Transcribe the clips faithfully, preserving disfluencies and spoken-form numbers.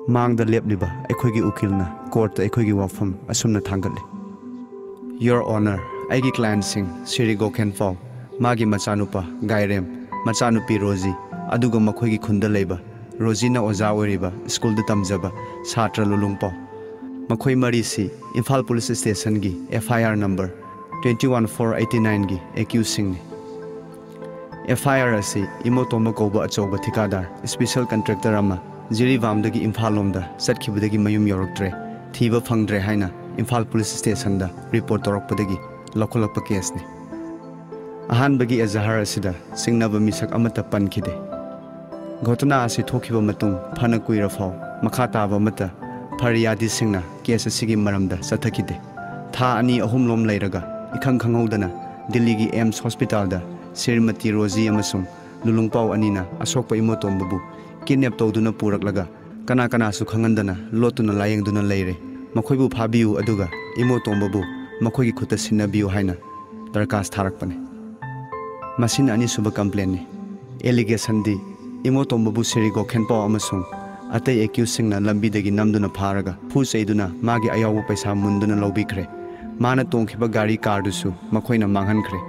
ꯃꯥꯡꯗ ꯂꯦꯞꯂꯤꯕ ꯑꯩꯈꯣꯏꯒꯤ ꯎꯀꯤꯜꯅ ꯀꯣꯔꯠꯇ ꯑꯩꯈꯣꯏꯒꯤ ꯋꯥꯐꯝ ꯑꯁꯨꯝꯅ ꯊꯥꯡꯒꯠꯂꯤ꯫ Your Honor, ꯑꯩꯒꯤ ꯀ꯭ꯂꯥꯏꯟꯁꯤꯡ ꯁꯤꯔꯤ ꯒꯣꯈꯦꯟꯄꯥꯎ, ꯃꯥꯒꯤ ꯃꯆꯥꯅꯨꯄꯥ ꯒꯥꯏꯔꯦꯝ, ꯃꯆꯥꯅꯨꯄꯤ ꯔꯣꯖꯤ, ꯑꯗꯨꯒ ꯃꯈꯣꯏꯒꯤ ꯈꯨꯟꯗ ꯂꯩꯕ ꯔꯣꯖꯤꯅ ꯑꯣꯖꯥ ꯑꯣꯏꯔꯤꯕ ꯁ꯭ꯀꯨꯜꯗ ꯇꯝꯖꯕ ꯁꯥꯇ꯭ꯔ ꯂꯨꯂꯨꯡꯄꯥꯎ, ꯃꯈꯣꯏ ꯃꯔꯤꯁꯤ ꯏꯝꯐꯥꯜ ꯄꯨꯂꯤꯁ ꯁ꯭ꯇꯦꯁꯟꯒꯤ F I R number twenty one four eighty nineꯒꯤ ꯑꯦꯀ꯭ꯌꯨꯁꯁꯤꯡꯅꯤ꯫ F I R ꯑꯁꯤ ꯏꯃꯣꯇꯣꯝꯕ ꯀꯧꯕ ꯑꯆꯧꯕ ꯊꯤꯀꯥꯗꯥꯔ, ꯁ꯭ꯄꯦꯁꯦꯜ ꯀꯟꯇ꯭ꯔꯦꯛꯇꯔ ꯑꯃ ꯖꯤꯔꯤꯕꯥꯝꯗꯒꯤ ꯏꯝꯐꯥꯜ ꯂꯣꯝꯗ ꯆꯠꯈꯤꯕꯗꯒꯤ ꯃꯌꯨꯝ ꯌꯧꯔꯛꯇ꯭ꯔꯦ, ꯊꯤꯕ ꯐꯪꯗ꯭ꯔꯦ ꯍꯥꯏꯅ ꯏꯝꯐꯥꯜ ꯄꯨꯂꯤꯁ ꯁ꯭ꯇꯦꯁꯟꯗ ꯔꯤꯄꯣꯔꯠ ꯇꯧꯔꯛꯄꯗꯒꯤ ꯂꯧꯈꯠꯂꯛꯄ ꯀꯦꯁꯅꯤ꯫ ꯑꯍꯥꯟꯕꯒꯤ ꯑꯦꯖꯥꯍꯥꯔ ꯑꯁꯤꯗ ꯁꯤꯡꯅꯕ ꯃꯤꯁꯛ ꯑꯃꯠꯇ ꯄꯟꯈꯤꯗꯦ꯫ ꯘꯣꯇꯅꯥ ꯑꯁꯤ ꯊꯣꯛꯈꯤꯕ ꯃꯇꯨꯡ ꯐꯅ ꯀꯨꯏꯔꯐꯥꯎ ꯃꯈꯥ ꯇꯥꯕ ꯑꯃꯠꯇ ꯐꯔꯤꯌꯥꯗꯤꯁꯤꯡꯅ ꯀꯦꯁ ꯑꯁꯤꯒꯤ ꯃꯔꯝꯗ ꯆꯠꯊꯈꯤꯗꯦ꯫ ꯊꯥ ꯑꯅꯤ ꯑꯍꯨꯝꯂꯣꯝ ꯂꯩꯔꯒ ꯏꯈꯪ ꯈꯪꯍꯧꯗꯅ ꯗꯤꯜꯂꯤꯒꯤ ꯑꯦꯝꯁ ꯍꯣꯁꯄꯤꯇꯥꯜꯗ ꯁ꯭ꯔꯤꯃꯇꯤ ꯔꯣꯖꯤ ꯑꯃꯁꯨꯡ ꯂꯨꯂꯨꯡꯄꯥꯎ ꯑꯅꯤꯅ ꯑꯁꯣꯛꯄ ꯏꯃꯣꯇꯣꯝꯕꯕꯨ ꯀꯤꯗꯅꯦꯞ ꯇꯧꯗꯨꯅ ꯄꯨꯔꯛꯂꯒ ꯀꯅꯥ ꯀꯅꯥꯁꯨ ꯈꯪꯍꯟꯗꯅ ꯂꯣꯠꯇꯨꯅ ꯂꯥꯌꯦꯡꯗꯨꯅ ꯂꯩꯔꯦ꯫ ꯃꯈꯣꯏꯕꯨ ꯐꯥꯕꯤꯌꯨ ꯑꯗꯨꯒ ꯏꯃꯣꯇꯣꯝꯕꯕꯨ ꯃꯈꯣꯏꯒꯤ ꯈꯨꯠꯇ ꯁꯤꯟꯅꯕꯤꯌꯨ ꯍꯥꯏꯅ ꯗꯔꯈꯥꯁ ꯊꯥꯔꯛꯄꯅꯤ꯫ ꯃꯁꯤꯅ ꯑꯅꯤꯁꯨꯕ ꯀꯝꯄ꯭ꯂꯦꯟꯅꯤ꯫ ꯑꯦꯂꯤꯒꯦꯁꯟꯗꯤ ꯏꯃꯣꯇꯣꯝꯕꯕꯨ ꯁꯤꯔꯤ ꯒꯣꯈꯦꯟꯄꯥꯎ ꯑꯃꯁꯨꯡ ꯑꯇꯩ ꯑꯦꯀ꯭ꯌꯨꯁꯁꯤꯡꯅ ꯂꯝꯕꯤꯗꯒꯤ ꯅꯝꯗꯨꯅ ꯐꯥꯔꯒ ꯐꯨ ꯆꯩꯗꯨꯅ ꯃꯥꯒꯤ ꯑꯌꯥꯎꯕ ꯄꯩꯁꯥ ꯃꯨꯟꯗꯨꯅ ꯂꯧꯕꯤꯈ꯭ꯔꯦ꯫ ꯃꯥꯅ ꯇꯣꯡꯈꯤꯕ ꯒꯥꯔꯤ ꯀꯥꯔꯗꯨꯁꯨ ꯃꯈꯣꯏꯅ ꯃꯥꯡꯍꯟꯈ꯭ꯔꯦ꯫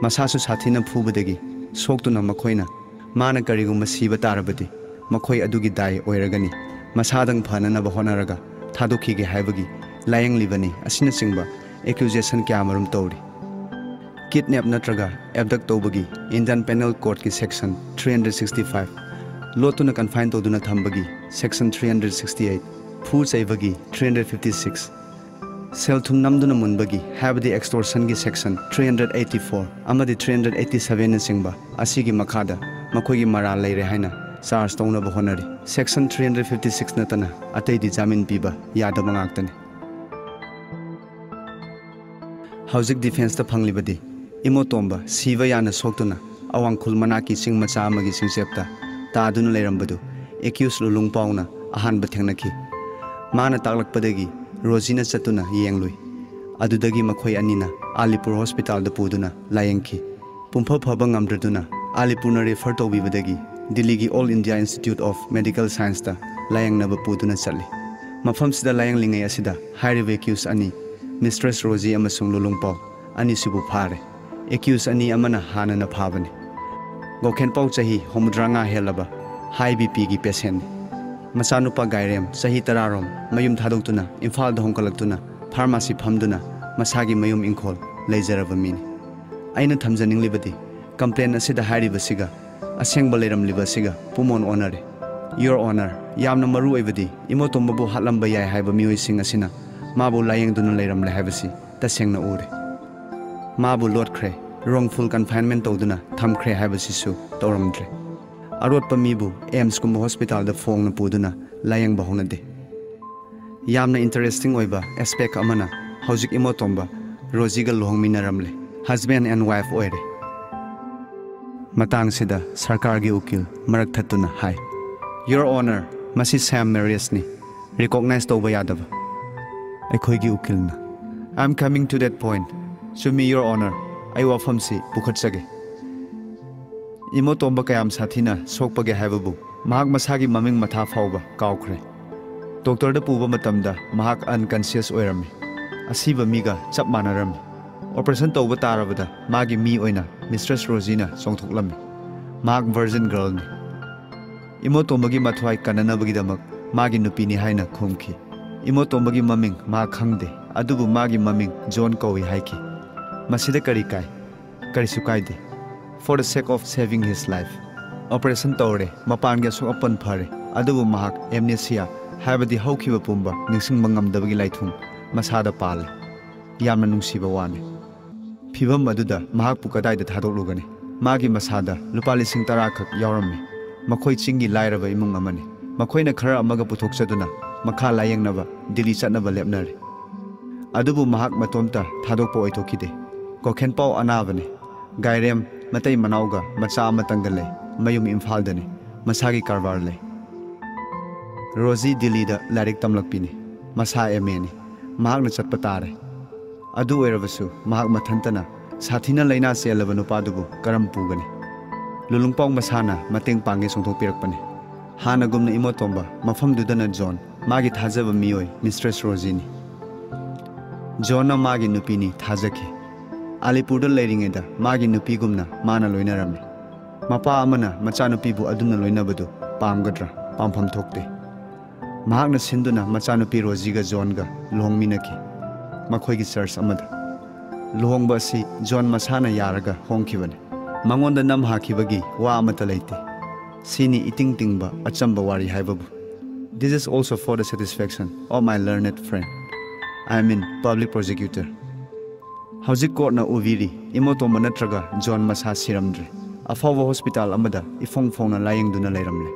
ꯃꯁꯥꯁꯨ ꯁꯥꯊꯤꯅ ꯐꯨꯕꯗꯒꯤ ꯁꯣꯛꯇꯨꯅ ꯃꯈꯣꯏꯅ ꯃꯥꯅ ꯀꯔꯤꯒꯨꯝꯕ ꯁꯤꯕ ꯇꯥꯔꯕꯗꯤ ꯃꯈꯣꯏ ꯑꯗꯨꯒꯤ ꯗꯥꯏ ꯑꯣꯏꯔꯒꯅꯤ꯫ ꯃꯁꯥꯗꯪ ꯐꯅꯅꯕ ꯍꯣꯠꯅꯔꯒ ꯊꯥꯗꯣꯛꯈꯤꯒꯦ ꯍꯥꯏꯕꯒꯤ ꯂꯥꯌꯦꯡꯂꯤꯕꯅꯤ ꯑꯁꯤꯅꯆꯤꯡꯕ ꯑꯦꯀ꯭ꯌꯨꯖꯦꯁꯟ ꯀꯌꯥꯃꯔꯨꯝ ꯇꯧꯔꯤ꯫ ꯀꯤꯗꯅꯦꯞ ꯅꯠꯇ꯭ꯔꯒ ꯑꯦꯕꯗꯛ ꯇꯧꯕꯒꯤ ꯏꯟꯗꯤꯌꯟ ꯄꯦꯅꯦꯜ ꯀꯣꯗꯀꯤ section three hundred sixty five, ꯂꯣꯠꯇꯨꯅ ꯀꯟꯐꯥꯏꯟ ꯇꯧꯗꯨꯅ ꯊꯝꯕꯒꯤ section three hundred sixty eight, ꯐꯨ ꯆꯩꯕꯒꯤ three hundred fifty six, ꯁꯦꯜ ꯊꯨꯝ ꯅꯝꯗꯨꯅ ꯃꯨꯟꯕꯒꯤ ꯍꯥꯏꯕꯗꯤ ꯑꯦꯛꯁꯇꯣꯔꯁꯟꯒꯤ section three hundred eighty four ꯑꯃꯗꯤ three hundred eighty sevenꯅꯆꯤꯡꯕ ꯑꯁꯤꯒꯤ ꯃꯈꯥꯗ ꯃꯈꯣꯏꯒꯤ ꯃꯔꯥꯜ ꯂꯩꯔꯦ ꯍꯥꯏꯅ ꯆꯥꯔꯖ ꯇꯧꯅꯕ ꯍꯣꯠꯅꯔꯤ꯫ Section three hundred fifty six ꯅꯠꯇꯅ ꯑꯇꯩꯗꯤ ꯖꯥꯃꯤꯟ ꯄꯤꯕ ꯌꯥꯗꯕ ꯉꯥꯛꯇꯅꯤ꯫ ꯍꯧꯖꯤꯛ ꯗꯤꯐꯦꯟꯁꯇ ꯐꯪꯂꯤꯕꯗꯤ ꯏꯃꯣꯇꯣꯝꯕ ꯁꯤꯕ ꯌꯥꯅ ꯁꯣꯛꯇꯨꯅ ꯑꯋꯥꯡꯈꯨꯜ ꯃꯅꯥꯛꯀꯤ ꯆꯤꯡ ꯃꯆꯥ ꯑꯃꯒꯤ ꯆꯤꯡꯆꯦꯞꯇ ꯇꯥꯗꯨꯅ ꯂꯩꯔꯝꯕꯗꯨ ꯑꯦꯀ꯭ꯌꯨꯁ ꯂꯨꯂꯨꯡꯄꯥꯎꯅ ꯑꯍꯥꯟꯕ ꯊꯦꯡꯅꯈꯤ꯫ ꯃꯥꯅ ꯇꯥꯛꯂꯛꯄꯗꯒꯤ ꯔꯣꯖꯤꯅ ꯆꯠꯇꯨꯅ ꯌꯦꯡꯂꯨꯏ꯫ ꯑꯗꯨꯗꯒꯤ ꯃꯈꯣꯏ ꯑꯅꯤꯅ ꯑꯂꯤꯄꯨꯔ ꯍꯣꯁꯄꯤꯇꯥꯜꯗ ꯄꯨꯗꯨꯅ ꯂꯥꯌꯦꯡꯈꯤ꯫ ꯄꯨꯡꯐ ꯐꯕ ꯉꯝꯗ꯭ꯔꯗꯨꯅ ꯑꯂꯤꯄꯨꯔꯅ ꯔꯤꯐꯔ ꯇꯧꯕꯤꯕꯗꯒꯤ ꯗꯤꯜꯂꯤꯒꯤ All India Institute of Medical Scienceꯇ ꯂꯥꯌꯦꯡꯅꯕ ꯄꯨꯗꯨꯅ ꯆꯠꯂꯤ꯫ ꯃꯐꯝꯁꯤꯗ ꯂꯥꯌꯦꯡꯂꯤꯉꯩ ꯑꯁꯤꯗ ꯍꯥꯏꯔꯤꯕ ꯑꯦꯀ꯭ꯌꯨꯁ ꯑꯅꯤ, ꯃꯤꯁꯇ꯭ꯔꯦꯁ ꯔꯣꯖꯤ ꯑꯃꯁꯨꯡ ꯂꯨꯂꯨꯡꯄꯥꯎ ꯑꯅꯤꯁꯤꯕꯨ ꯐꯥꯔꯦ꯫ ꯑꯦꯀ꯭ꯌꯨꯁ ꯑꯅꯤ ꯑꯃꯅ ꯍꯥꯟꯅꯅ ꯐꯥꯕꯅꯤ꯫ ꯒꯣꯈꯦꯟꯄꯥꯎ ꯆꯍꯤ ꯍꯨꯝꯐꯨꯇꯔꯥꯃꯉꯥ ꯍꯦꯜꯂꯕ ꯍꯥꯏ ꯕꯤ ꯄꯤꯒꯤ ꯄꯦꯁꯦꯟꯅꯤ꯫ ꯃꯆꯥꯅꯨꯄꯥ ꯒꯥꯏꯔꯦꯝ ꯆꯍꯤ ꯇꯔꯥꯔꯣꯝ ꯃꯌꯨꯝ ꯊꯥꯗꯣꯛꯇꯨꯅ ꯏꯝꯐꯥꯜꯗ ꯍꯣꯡꯀꯠꯂꯛꯇꯨꯅ ꯐꯥꯔꯃꯥꯁꯤ ꯐꯝꯗꯨꯅ ꯃꯁꯥꯒꯤ ꯃꯌꯨꯝ ꯏꯪꯈꯣꯜ ꯂꯩꯖꯔꯕ ꯃꯤꯅꯤ꯫ ꯑꯩꯅ ꯊꯝꯖꯅꯤꯡꯂꯤꯕꯗꯤ ꯀꯝꯄ꯭ꯂꯦꯟ ꯑꯁꯤꯗ ꯍꯥꯏꯔꯤꯕꯁꯤꯒ ꯑꯁꯦꯡꯕ ꯂꯩꯔꯝꯂꯤꯕ ꯑꯁꯤꯒ ꯄꯨꯝꯑꯣꯟ ꯑꯣꯟꯅꯔꯦ꯫ Your Honor, ꯌꯥꯝꯅ ꯃꯔꯨ ꯑꯣꯏꯕꯗꯤ ꯏꯃꯣꯇꯣꯝꯕꯕꯨ ꯍꯥꯠꯂꯝꯕ ꯌꯥꯏ ꯍꯥꯏꯕ ꯃꯤꯑꯣꯏꯁꯤꯡ ꯑꯁꯤꯅ ꯃꯥꯕꯨ ꯂꯥꯌꯦꯡꯗꯨꯅ ꯂꯩꯔꯝꯂꯦ ꯍꯥꯏꯕꯁꯤ ꯇꯁꯦꯡꯅ ꯎꯔꯦ꯫ ꯃꯥꯕꯨ ꯂꯣꯠꯈ꯭ꯔꯦ, wrongful confinement ꯇꯧꯗꯨꯅ ꯊꯝꯈ꯭ꯔꯦ ꯍꯥꯏꯕꯁꯤꯁꯨ ꯇꯧꯔꯝꯗ꯭ꯔꯦ꯫ ꯑꯔꯣꯠꯄ ꯃꯤꯕꯨ ꯑꯦꯝꯁꯀꯨꯝꯕ ꯍꯣꯁꯄꯤꯇꯥꯜꯗ ꯐꯣꯡꯅ ꯄꯨꯗꯨꯅ ꯂꯥꯌꯦꯡꯕ ꯍꯧꯅꯗꯦ꯫ ꯌꯥꯝꯅ ꯏꯟꯇꯔꯦꯁꯇꯤꯡ ꯑꯣꯏꯕ ꯑꯦꯁꯄꯦꯛ ꯑꯃꯅ ꯍꯧꯖꯤꯛ ꯏꯃꯣꯇꯣꯝꯕ ꯔꯣꯖꯤꯒ ꯂꯨꯍꯣꯡꯃꯤꯟꯅꯔꯝꯂꯦ, ꯍꯁꯕꯦꯟ ꯑꯦꯟ ꯋꯥꯏꯐ ꯑꯣꯏꯔꯦ꯫ ꯃꯇꯥꯡꯁꯤꯗ ꯁꯔꯀꯥꯔꯒꯤ ꯎꯀꯤꯜ ꯃꯔꯛ ꯊꯠꯇꯨꯅ ꯍꯥꯏ, Your Honor, ꯃꯁꯤ ꯁꯦꯝ ꯃꯦꯔꯤꯌꯁꯅꯤ, ꯔꯤꯀꯣꯛꯅꯥꯏꯖ ꯇꯧꯕ ꯌꯥꯗꯕ꯫ ꯑꯩꯈꯣꯏꯒꯤ ꯎꯀꯤꯜꯅ, I am coming to that point. ꯆꯨꯝꯃꯤ, Your Honor, ꯑꯩ ꯋꯥꯐꯝꯁꯤ ꯄꯨꯈꯠꯆꯒꯦ꯫ ꯏꯃꯣꯇꯣꯝꯕ ꯀꯌꯥꯝ ꯁꯥꯊꯤꯅ ꯁꯣꯛꯄꯒꯦ ꯍꯥꯏꯕꯕꯨ ꯃꯍꯥꯛ ꯃꯁꯥꯒꯤ ꯃꯃꯤꯡ ꯃꯊꯥ ꯐꯥꯎꯕ ꯀꯥꯎꯈ꯭ꯔꯦ꯫ ꯗꯣꯛꯇꯔꯗ ꯄꯨꯕ ꯃꯇꯝꯗ ꯃꯍꯥꯛ ꯑꯟꯀꯟꯁꯤꯌꯁ ꯑꯣꯏꯔꯝꯃꯤ꯫ ꯑꯁꯤꯕ ꯃꯤꯒ ꯆꯞ ꯃꯥꯟꯅꯔꯝꯃꯤ꯫ ꯑꯣꯄꯔꯦꯁꯟ ꯇꯧꯕ ꯇꯥꯔꯕꯗ ꯃꯥꯒꯤ ꯃꯤ ꯑꯣꯏꯅ ꯃꯤꯁꯇ꯭ꯔꯦꯁ ꯔꯣꯖꯤꯅ ꯆꯣꯡꯊꯣꯛꯂꯝꯃꯤ꯫ ꯃꯍꯥꯛ ꯚꯔꯖꯤꯟ ꯒꯔꯜꯅꯤ꯫ ꯏꯃꯣꯇꯣꯝꯕꯒꯤ ꯃꯊ꯭ꯋꯥꯏ ꯀꯟꯅꯅꯕꯒꯤꯗꯃꯛ ꯃꯥꯒꯤ ꯅꯨꯄꯤꯅꯤ ꯍꯥꯏꯅ ꯈꯨꯝꯈꯤ꯫ ꯏꯃꯣꯇꯣꯝꯕꯒꯤ ꯃꯃꯤꯡ ꯃꯍꯥꯛ ꯈꯪꯗꯦ, ꯑꯗꯨꯕꯨ ꯃꯥꯒꯤ ꯃꯃꯤꯡ ꯖꯣꯟ ꯀꯧꯏ ꯍꯥꯏꯈꯤ꯫ ꯃꯁꯤꯗ ꯀꯔꯤ ꯀꯥꯏ? ꯀꯔꯤꯁꯨ ꯀꯥꯏꯗꯦ꯫ For the sake of saving his life, operation ꯇꯧꯔꯦ, ꯃꯄꯥꯟꯒꯤ ꯑꯁꯣꯛ ꯑꯄꯟ ꯐꯔꯦ, ꯑꯗꯨꯕꯨ ꯃꯍꯥꯛ ꯑꯦꯝꯅꯦꯁꯤꯌꯥ, ꯍꯥꯏꯕꯗꯤ ꯍꯧꯈꯤꯕ ꯄꯨꯝꯕ ꯅꯤꯡꯁꯤꯡꯕ ꯉꯝꯗꯕꯒꯤ ꯂꯥꯏꯊꯨꯡ ꯃꯁꯥꯗ ꯄꯥꯜꯂꯦ꯫ ꯌꯥꯝꯅ ꯅꯨꯡꯁꯤꯕ ꯋꯥꯅꯤ꯫ ꯐꯤꯚꯝ ꯑꯗꯨꯗ ꯃꯍꯥꯛꯄꯨ ꯀꯗꯥꯏꯗ ꯊꯥꯗꯣꯛꯂꯨꯒꯅꯤ? ꯃꯥꯒꯤ ꯃꯁꯥꯗ ꯂꯨꯄꯥ ꯂꯤꯁꯤꯡ ꯇꯔꯥ ꯈꯛ ꯌꯥꯎꯔꯝꯃꯤ꯫ ꯃꯈꯣꯏ ꯆꯤꯡꯒꯤ ꯂꯥꯏꯔꯕ ꯏꯃꯨꯡ ꯑꯃꯅꯤ꯫ ꯃꯈꯣꯏꯅ ꯈꯔ ꯑꯃꯒ ꯄꯨꯊꯣꯛꯆꯗꯨꯅ ꯃꯈꯥ ꯂꯥꯌꯦꯡꯅꯕ ꯗꯤꯜꯂꯤ ꯆꯠꯅꯕ ꯂꯦꯞꯅꯔꯦ꯫ ꯑꯗꯨꯕꯨ ꯃꯍꯥꯛ ꯃꯇꯣꯝꯇ ꯊꯥꯗꯣꯛꯄ ꯑꯣꯏꯊꯣꯛꯈꯤꯗꯦ꯫ ꯀꯣꯈꯦꯟꯄꯥꯎ ꯑꯅꯥꯕꯅꯤ꯫ ꯒꯥꯏꯔꯦꯝ ꯃꯇꯩ ꯃꯅꯥꯎꯒ ꯃꯆꯥ ꯑꯃꯇꯪꯒ ꯂꯩ꯫ ꯃꯌꯨꯝ ꯏꯝꯐꯥꯜꯗꯅꯤ꯫ ꯃꯁꯥꯒꯤ ꯀꯔꯕꯥꯔ ꯂꯩ꯫ ꯔꯣꯖꯤ ꯗꯤꯜꯂꯤꯗ ꯂꯥꯏꯔꯤꯛ ꯇꯝꯂꯛꯄꯤꯅꯤ꯫ ꯃꯁꯥ ꯑꯦꯝ ꯑꯦꯅꯤ꯫ ꯃꯍꯥꯛꯅ ꯆꯠꯄ ꯇꯥꯔꯦ꯫ ꯑꯗꯨ ꯑꯣꯏꯔꯕꯁꯨ ꯃꯍꯥꯛ ꯃꯊꯟꯇꯅ ꯁꯥꯊꯤꯅ ꯂꯥꯏꯅꯥ ꯆꯦꯜꯂꯕ ꯅꯨꯄꯥꯗꯨꯕꯨ ꯀꯔꯝ ꯄꯨꯒꯅꯤ? ꯂꯨꯂꯨꯡꯄꯥꯎ ꯃꯁꯥꯅ ꯃꯇꯦꯡ ꯄꯥꯡꯒꯦ ꯆꯣꯡꯊꯣꯛꯄꯤꯔꯛꯄꯅꯤ꯫ ꯍꯥꯟꯅꯒꯨꯝꯅ ꯏꯃꯣꯇꯣꯝꯕ, ꯃꯐꯝꯗꯨꯗꯅ ꯖꯣꯟ, ꯃꯥꯒꯤ ꯊꯥꯖꯕ ꯃꯤꯑꯣꯏ ꯃꯤꯁꯇ꯭ꯔꯦꯁ ꯔꯣꯖꯤꯅꯤ꯫ ꯖꯣꯟꯅ ꯃꯥꯒꯤ ꯅꯨꯄꯤꯅꯤ ꯊꯥꯖꯈꯤ꯫ ꯑꯂꯤꯄꯨꯔꯗ ꯂꯩꯔꯤꯉꯩꯗ ꯃꯥꯒꯤ ꯅꯨꯄꯤꯒꯨꯝꯅ ꯃꯥꯅ ꯂꯣꯏꯅꯔꯝꯃꯤ꯫ ꯃꯄꯥ ꯑꯃꯅ ꯃꯆꯥꯅꯨꯄꯤꯕꯨ ꯑꯗꯨꯝꯅ ꯂꯣꯏꯅꯕꯗꯨ ꯄꯥꯝꯒꯗ꯭ꯔꯥ? ꯄꯥꯝꯐꯝ ꯊꯣꯛꯇꯦ꯫ ꯃꯍꯥꯛꯅ ꯁꯤꯟꯗꯨꯅ ꯃꯆꯥꯅꯨꯄꯤ ꯔꯣꯖꯤꯒ ꯖꯣꯟꯒ ꯂꯨꯍꯣꯡꯃꯤꯟꯅꯈꯤ, ꯃꯈꯣꯏꯒꯤ ꯆꯔꯆ ꯑꯃꯗ꯫ ꯂꯨꯍꯣꯡꯕ ꯑꯁꯤ ꯖꯣꯟ ꯃꯁꯥꯅ ꯌꯥꯔꯒ ꯍꯣꯡꯈꯤꯕꯅꯤ꯫ ꯃꯉꯣꯟꯗ ꯅꯝ ꯍꯥꯈꯤꯕꯒꯤ ꯋꯥ ꯑꯃꯠꯇ ꯂꯩꯇꯦ꯫ ꯁꯤꯅꯤ ꯏꯇꯤꯡ ꯇꯤꯡꯕ ꯑꯆꯝꯕ ꯋꯥꯔꯤ ꯍꯥꯏꯕꯕꯨ꯫ This is also for the satisfaction of my learned friend. I mean, public prosecutor. ꯍꯧꯖꯤꯛ ꯀꯣꯔꯠꯅ ꯎꯕꯤꯔꯤ, ꯏꯃꯣꯇꯣꯝꯕ ꯅꯠꯇ꯭ꯔꯒ ꯖꯣꯟ ꯃꯁꯥ ꯁꯤꯔꯝꯗ꯭ꯔꯦ꯫ ꯑꯐꯥꯎꯕ ꯍꯣꯁꯄꯤꯇꯥꯜ ꯑꯃꯗ ꯏꯐꯣꯡ ꯐꯣꯡꯅ ꯂꯥꯌꯦꯡꯗꯨꯅ ꯂꯩꯔꯝꯂꯦ꯫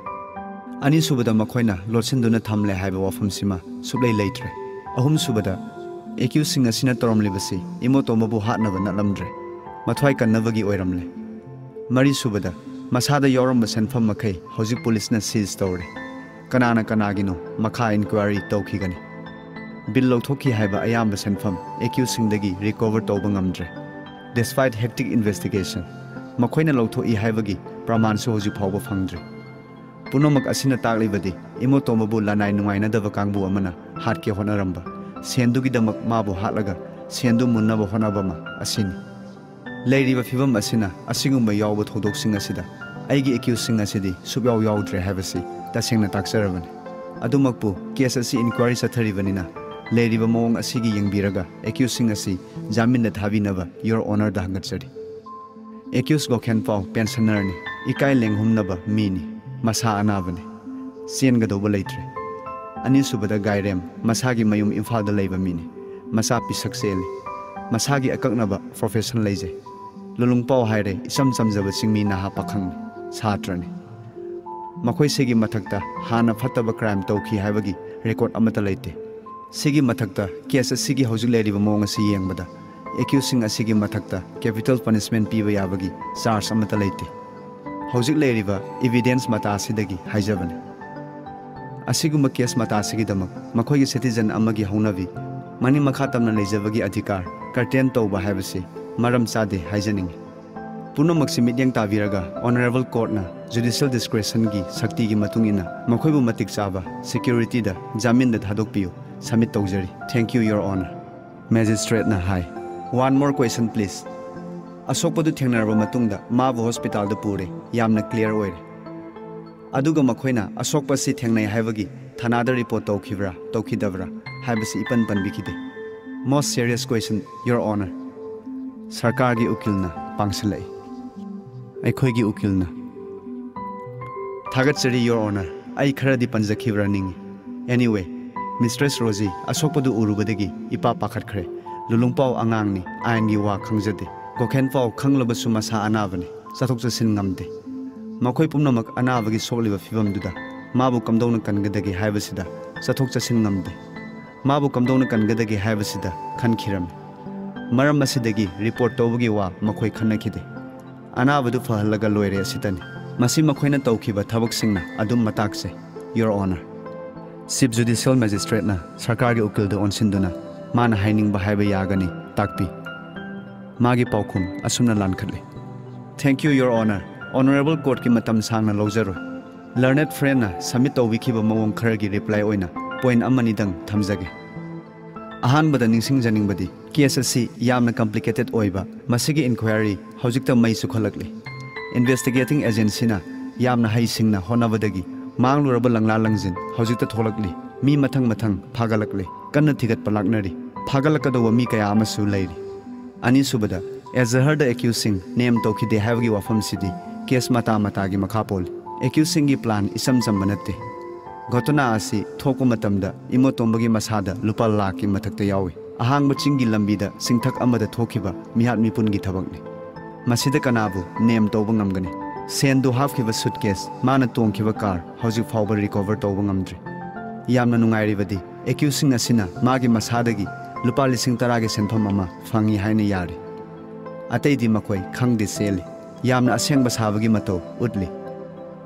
ꯑꯅꯤꯁꯨꯕꯗ, ꯃꯈꯣꯏꯅ ꯂꯣꯠꯁꯤꯟꯗꯨꯅ ꯊꯝꯂꯦ ꯍꯥꯏꯕ ꯋꯥꯐꯝꯁꯤꯃ ꯁꯨꯛꯂꯩ ꯂꯩꯇ꯭ꯔꯦ꯫ ꯑꯍꯨꯝꯁꯨꯕꯗ, ꯑꯦꯀ꯭ꯌꯨꯁꯁꯤꯡ ꯑꯁꯤꯅ ꯇꯧꯔꯝꯂꯤꯕꯁꯤ ꯏꯃꯣꯇꯣꯝꯕꯕꯨ ꯍꯥꯠꯅꯕ ꯅꯠꯂꯝꯗ꯭ꯔꯦ, ꯃꯊ꯭ꯋꯥꯏ ꯀꯟꯅꯕꯒꯤ ꯑꯣꯏꯔꯝꯂꯦ꯫ ꯃꯔꯤꯁꯨꯕꯗ, ꯃꯁꯥꯗ ꯌꯥꯎꯔꯝꯕ ꯁꯦꯟꯐꯝ ꯃꯈꯩ ꯍꯧꯖꯤꯛ ꯄꯨꯂꯤꯁꯅ ꯁꯤꯖ ꯇꯧꯔꯦ꯫ ꯀꯅꯥꯅ ꯀꯅꯥꯒꯤꯅꯣ ꯃꯈꯥ ꯏꯟꯀ꯭ꯋꯥꯏꯔꯤ ꯇꯧꯈꯤꯒꯅꯤ꯫ ꯕꯤꯜ ꯂꯧꯊꯣꯛꯈꯤ ꯍꯥꯏꯕ ꯑꯌꯥꯝꯕ ꯁꯦꯟꯐꯝ ꯑꯦꯀ꯭ꯌꯨꯁꯁꯤꯡꯗꯒꯤ ꯔꯤꯀꯣꯚꯔ ꯇꯧꯕ ꯉꯝꯗ꯭ꯔꯦ꯫ Despite hectic investigation, ꯃꯈꯣꯏꯅ ꯂꯧꯊꯣꯛꯏ ꯍꯥꯏꯕꯒꯤ ꯄ꯭ꯔꯃꯥꯟꯁꯨ ꯍꯧꯖꯤꯛ ꯐꯥꯎꯕ ꯐꯪꯗ꯭ꯔꯤ꯫ ꯄꯨꯝꯅꯃꯛ ꯑꯁꯤꯅ ꯇꯥꯛꯂꯤꯕꯗꯤ ꯏꯃꯣꯇꯣꯝꯕꯕꯨ ꯂꯅꯥꯏ ꯅꯨꯡꯉꯥꯏꯅꯗꯕ ꯀꯥꯡꯕꯨ ꯑꯃꯅ ꯍꯥꯠꯀꯦ ꯍꯣꯠꯅꯔꯝꯕ, ꯁꯦꯟꯗꯨꯒꯤꯗꯃꯛ ꯃꯥꯕꯨ ꯍꯥꯠꯂꯒ ꯁꯦꯟꯗꯨ ꯃꯨꯟꯅꯕ ꯍꯣꯠꯅꯕ ꯑꯃ ꯑꯁꯤꯅꯤ꯫ ꯂꯩꯔꯤꯕ ꯐꯤꯕꯝ ꯑꯁꯤꯅ ꯑꯁꯤꯒꯨꯝꯕ ꯌꯥꯎꯕ ꯊꯧꯗꯣꯛꯁꯤꯡ ꯑꯁꯤꯗ ꯑꯩꯒꯤ ꯑꯦꯀ꯭ꯌꯨꯁꯁꯤꯡ ꯑꯁꯤꯗꯤ ꯁꯨꯛꯌꯥꯎ ꯌꯥꯎꯗ꯭ꯔꯦ ꯍꯥꯏꯕꯁꯤ ꯇꯁꯦꯡꯅ ꯇꯥꯛꯆꯔꯕꯅꯤ꯫ ꯑꯗꯨꯃꯛꯄꯨ, ꯀꯦꯁ ꯑꯁꯤ ꯏꯟꯀ꯭ꯋꯥꯏꯔꯤ ꯆꯠꯊꯔꯤꯕꯅꯤꯅ ꯂꯩꯔꯤꯕ ꯃꯑꯣꯡ ꯑꯁꯤꯒꯤ ꯌꯦꯡꯕꯤꯔꯒ ꯑꯦꯀ꯭ꯌꯨꯁꯁꯤꯡ ꯑꯁꯤ ꯖꯥꯃꯤꯟꯗ ꯊꯥꯕꯤꯅꯕ Your Honourꯗ ꯍꯪꯒꯠꯆꯔꯤ꯫ ꯑꯦꯀ꯭ꯌꯨꯁ ꯒꯣꯈꯦꯟ ꯄꯥꯎ ꯄꯦꯟꯁꯅꯔꯅꯤ, ꯏꯀꯥꯏ ꯂꯦꯡꯍꯨꯝꯅꯕ ꯃꯤꯅꯤ, ꯃꯁꯥ ꯑꯅꯥꯕꯅꯤ, ꯆꯦꯟꯒꯗꯧꯕ ꯂꯩꯇ꯭ꯔꯦ꯫ ꯑꯅꯤꯁꯨꯕꯗ ꯒꯥꯏꯔꯦꯝ, ꯃꯁꯥꯒꯤ ꯃꯌꯨꯝ ꯏꯝꯐꯥꯜꯗ ꯂꯩꯕ ꯃꯤꯅꯤ, ꯃꯆꯥ ꯄꯤꯁꯛ ꯆꯦꯜꯂꯤ, ꯃꯁꯥꯒꯤ ꯑꯀꯛꯅꯕ ꯄ꯭ꯔꯣꯐꯦꯁꯟ ꯂꯩꯖꯩ꯫ ꯂꯨꯂꯨꯡꯄꯥꯎ ꯍꯥꯏꯔꯦ, ꯏꯆꯝ ꯆꯝꯖꯕ ꯆꯤꯡꯃꯤ ꯅꯍꯥ ꯄꯥꯈꯪꯅꯤ, ꯁꯥꯇ꯭ꯔꯅꯤ꯫ ꯃꯈꯣꯏꯁꯤꯒꯤ ꯃꯊꯛꯇ ꯍꯥꯟꯅ ꯐꯠꯇꯕ ꯀ꯭ꯔꯥꯏꯝ ꯇꯧꯈꯤ ꯍꯥꯏꯕꯒꯤ ꯔꯦꯀꯣꯔꯗ ꯑꯃꯠꯇ ꯂꯩꯇꯦ꯫ ꯁꯤꯒꯤ ꯃꯊꯛꯇ ꯀꯦꯁ ꯑꯁꯤꯒꯤ ꯍꯧꯖꯤꯛ ꯂꯩꯔꯤꯕ ꯃꯑꯣꯡ ꯑꯁꯤ ꯌꯦꯡꯕꯗ ꯑꯦꯀ꯭ꯌꯨꯁꯁꯤꯡ ꯑꯁꯤꯒꯤ ꯃꯊꯛꯇ ꯀꯦꯄꯤꯇꯦꯜ ꯄꯅꯤꯁꯃꯦꯟꯠ ꯄꯤꯕ ꯌꯥꯕꯒꯤ ꯆꯥꯔꯖ ꯑꯃꯠꯇ ꯂꯩꯇꯦ꯫ ꯍꯧꯖꯤꯛ ꯂꯩꯔꯤꯕ ꯏꯚꯤꯗꯦꯟꯁ ꯃꯇꯥ ꯑꯁꯤꯗꯒꯤ ꯍꯥꯏꯖꯕꯅꯤ꯫ ꯑꯁꯤꯒꯨꯝꯕ ꯀꯦꯁ ꯃꯇꯥ ꯑꯁꯤꯒꯤꯗꯃꯛ ꯃꯈꯣꯏꯒꯤ ꯁꯤꯇꯤꯖꯟ ꯑꯃꯒꯤ ꯍꯧꯅꯕꯤ, ꯃꯅꯤꯡ ꯃꯈꯥ ꯇꯝꯅ ꯂꯩꯖꯕꯒꯤ ꯑꯙꯤꯀꯥꯔ ꯀꯔꯇꯦꯟ ꯇꯧꯕ ꯍꯥꯏꯕꯁꯤ ꯃꯔꯝ ꯆꯥꯗꯦ ꯍꯥꯏꯖꯅꯤꯡꯏ꯫ ꯄꯨꯝꯅꯃꯛꯁꯤ ꯃꯤꯠꯌꯦꯡ ꯇꯥꯕꯤꯔꯒ Honourable Courtꯅ judicial discretionꯒꯤ ꯁꯛꯇꯤꯒꯤ ꯃꯇꯨꯡ ꯏꯟꯅ ꯃꯈꯣꯏꯕꯨ ꯃꯇꯤꯛ ꯆꯥꯕ securityꯗ ꯖꯥꯃꯤꯟꯗ ꯊꯥꯗꯣꯛꯄꯤꯌꯨ꯫ Submit ꯇꯧꯖꯔꯤ꯫ Thank you, Your Honour꯫ Magistrateꯅ high, One more question, please꯫ ꯑꯁꯣꯛꯄꯗꯨ ꯊꯦꯡꯅꯔꯕ ꯃꯇꯨꯡꯗ ꯃꯥꯕꯨ hospitalꯗ ꯄꯨꯔꯦ, ꯌꯥꯝꯅ clear ꯑꯣꯏꯔꯦ꯫ ꯑꯗꯨꯒ ꯃꯈꯣꯏꯅ ꯑꯁꯣꯛꯄ ꯑꯁꯤ ꯊꯦꯡꯅꯩ ꯍꯥꯏꯕꯒꯤ ꯊꯥꯅꯥꯗ report ꯇꯧꯈꯤꯕ꯭ꯔꯥ, ꯇꯧꯈꯤꯗꯕ꯭ꯔꯥ ꯍꯥꯏꯕꯁꯤ ꯏꯄꯟ ꯄꯟꯕꯤꯈꯤꯗꯦ꯫ Most serious question, Your Honour꯫ ꯁꯔꯀꯥꯔꯒꯤ ꯎꯀꯤꯜꯅ ꯄꯥꯡꯁꯤꯜꯂꯛꯏ꯫ ꯑꯩꯈꯣꯏꯒꯤ ꯎꯀꯤꯜꯅ, ꯊꯥꯒꯠꯆꯔꯤ, Your Honour꯫ ꯑꯩ ꯈꯔꯗꯤ ꯄꯟꯖꯈꯤꯕ꯭ꯔꯥ ꯅꯤꯡꯏ꯫ Anyway, Mistress Rosie, ꯑꯁꯣꯛꯄꯗꯨ ꯎꯔꯨꯕꯗꯒꯤ ꯏꯄꯥ ꯄꯥꯈꯠꯈ꯭ꯔꯦ꯫ ꯂꯨꯂꯨꯡꯄꯥꯎ ꯑꯉꯥꯡꯅꯤ, ꯑꯥꯏꯟꯒꯤ ꯋꯥ ꯈꯪꯖꯗꯦ꯫ ꯒꯣꯈꯦꯟꯄꯥꯎ ꯈꯪꯂꯕꯁꯨ ꯃꯁꯥ ꯑꯅꯥꯕꯅꯤ, ꯆꯠꯊꯣꯛ ꯆꯠꯁꯤꯟ ꯉꯝꯗꯦ꯫ ꯃꯈꯣꯏ ꯄꯨꯝꯅꯃꯛ ꯑꯅꯥꯕꯒꯤ ꯁꯣꯛꯂꯤꯕ ꯐꯤꯚꯝꯗꯨꯗ ꯃꯥꯕꯨ ꯀꯝꯗꯧꯅ ꯀꯟꯒꯗꯒꯦ ꯍꯥꯏꯕꯁꯤꯗ ꯆꯠꯊꯣꯛ ꯆꯠꯁꯤꯟ ꯉꯝꯗꯦ꯫ ꯃꯥꯕꯨ ꯀꯝꯗꯧꯅ ꯀꯟꯒꯗꯒꯦ ꯍꯥꯏꯕꯁꯤꯗ ꯈꯟꯈꯤꯔꯝꯃꯤ꯫ ꯃꯔꯝ ꯑꯁꯤꯗꯒꯤ report ꯇꯧꯕꯒꯤ ꯋꯥ ꯃꯈꯣꯏ ꯈꯟꯅꯈꯤꯗꯦ꯫ ꯑꯅꯥꯕꯗꯨ ꯐꯍꯜꯂꯒ ꯂꯣꯏꯔꯦ ꯑꯁꯤꯇꯅꯤ꯫ ꯃꯁꯤ ꯃꯈꯣꯏꯅ ꯇꯧꯈꯤꯕ ꯊꯕꯛꯁꯤꯡꯅ ꯑꯗꯨꯝ ꯃꯇꯥꯛꯆꯩ, Your Honour꯫ Chief Judicial Magistrateꯅ ꯁꯔꯀꯥꯔꯒꯤ ꯎꯀꯤꯜꯗ ꯑꯣꯟꯁꯤꯟꯗꯨꯅ ꯃꯥꯅ ꯍꯥꯏꯅꯤꯡꯕ ꯍꯥꯏꯕ ꯌꯥꯒꯅꯤ ꯇꯥꯛꯄꯤ꯫ ꯃꯥꯒꯤ ꯄꯥꯎꯈꯨꯝ ꯑꯁꯨꯝꯅ ꯂꯥꯟꯈꯠꯂꯤ꯫ Thank you, Your Honour꯫ Honourable Courtꯀꯤ ꯃꯇꯝ ꯁꯥꯡꯅ ꯂꯧꯖꯔꯣꯏ꯫ Learned friendꯅ submit ꯇꯧꯕꯤꯈꯤꯕ ꯃꯑꯣꯡ ꯈꯔꯒꯤ reply ꯑꯣꯏꯅ point ꯑꯃꯅꯤꯗꯪ ꯊꯝꯖꯒꯦ꯫ ꯑꯍꯥꯟꯕꯗ ꯅꯤꯡꯁꯤꯡꯖꯅꯤꯡꯕꯗꯤ, case ꯑꯁꯤ ꯌꯥꯝꯅ complicated ꯑꯣꯏꯕ, ꯃꯁꯤꯒꯤ inquiry ꯍꯧꯖꯤꯛꯇ ꯃꯩ ꯆꯨꯈꯠꯂꯛꯂꯤ꯫ Investigating agencyꯅ ꯌꯥꯝꯅ ꯍꯩꯁꯤꯡꯅ ꯍꯣꯠꯅꯕꯗꯒꯤ ꯃꯥꯡꯂꯨꯔꯕ ꯂꯪꯂꯥ ꯂꯪꯖꯤꯟ ꯍꯧꯖꯤꯛꯇ ꯊꯣꯛꯂꯛꯂꯤ꯫ ꯃꯤ ꯃꯊꯪ ꯃꯊꯪ ꯐꯥꯒꯠꯂꯛꯂꯤ꯫ ꯀꯟꯅ ꯊꯤꯒꯠꯄ ꯂꯥꯛꯅꯔꯤ꯫ ꯐꯥꯒꯠꯂꯛꯀꯗꯧꯕ ꯃꯤ ꯀꯌꯥ ꯑꯃꯁꯨ ꯂꯩꯔꯤ꯫ ꯑꯅꯤꯁꯨꯕꯗ, ꯑꯦꯖꯍꯔꯗ accusedꯁꯤꯡ name ꯇꯧꯈꯤꯗꯦ ꯍꯥꯏꯕꯒꯤ ꯋꯥꯐꯝꯁꯤꯗꯤ case ꯃꯇꯥ ꯃꯇꯥꯒꯤ ꯃꯈꯥ ꯄꯣꯜꯂꯤ꯫ Accusedꯁꯤꯡꯒꯤ plan ꯏꯆꯝ ꯆꯝꯕ ꯅꯠꯇꯦ꯫ ꯘꯣꯇꯅꯥ ꯑꯁꯤ ꯊꯣꯛꯄ ꯃꯇꯝꯗ ꯏꯃꯣꯇꯣꯝꯕꯒꯤ ꯃꯁꯥꯗ ꯂꯨꯄꯥ ꯂꯥꯈꯀꯤ ꯃꯊꯛꯇ ꯌꯥꯎꯏ꯫ ꯑꯍꯥꯡꯕ ꯆꯤꯡꯒꯤ ꯂꯝꯕꯤꯗ ꯆꯤꯡꯊꯛ ꯑꯃꯗ ꯊꯣꯛꯈꯤꯕ ꯃꯤꯍꯥꯠ ꯃꯤꯄꯨꯟꯒꯤ ꯊꯕꯛꯅꯤ꯫ ꯃꯁꯤꯗ ꯀꯅꯥꯕꯨ name ꯇꯧꯕ ꯉꯝꯒꯅꯤ? ꯁꯦꯟꯗꯨ ꯍꯥꯞꯈꯤꯕ suitcase, ꯃꯥꯅ ꯇꯣꯡꯈꯤꯕ car ꯍꯧꯖꯤꯛ ꯐꯥꯎꯕ recover ꯇꯧꯕ ꯉꯝꯗ꯭ꯔꯤ꯫ ꯌꯥꯝꯅ ꯅꯨꯡꯉꯥꯏꯔꯤꯕꯗꯤ, accusedꯁꯤꯡ ꯑꯁꯤꯅ ꯃꯥꯒꯤ ꯃꯁꯥꯗꯒꯤ ꯂꯨꯄꯥ ꯂꯤꯁꯤꯡ ꯇꯔꯥꯒꯤ ꯁꯦꯟꯐꯝ ꯑꯃ ꯐꯪꯏ ꯍꯥꯏꯅ ꯌꯥꯔꯤ꯫ ꯑꯇꯩꯗꯤ ꯃꯈꯣꯏ ꯈꯪꯗꯦ ꯆꯦꯜꯂꯤ꯫ ꯌꯥꯝꯅ ꯑꯁꯦꯡꯕ ꯁꯥꯕꯒꯤ ꯃꯇꯧ ꯎꯠꯂꯤ꯫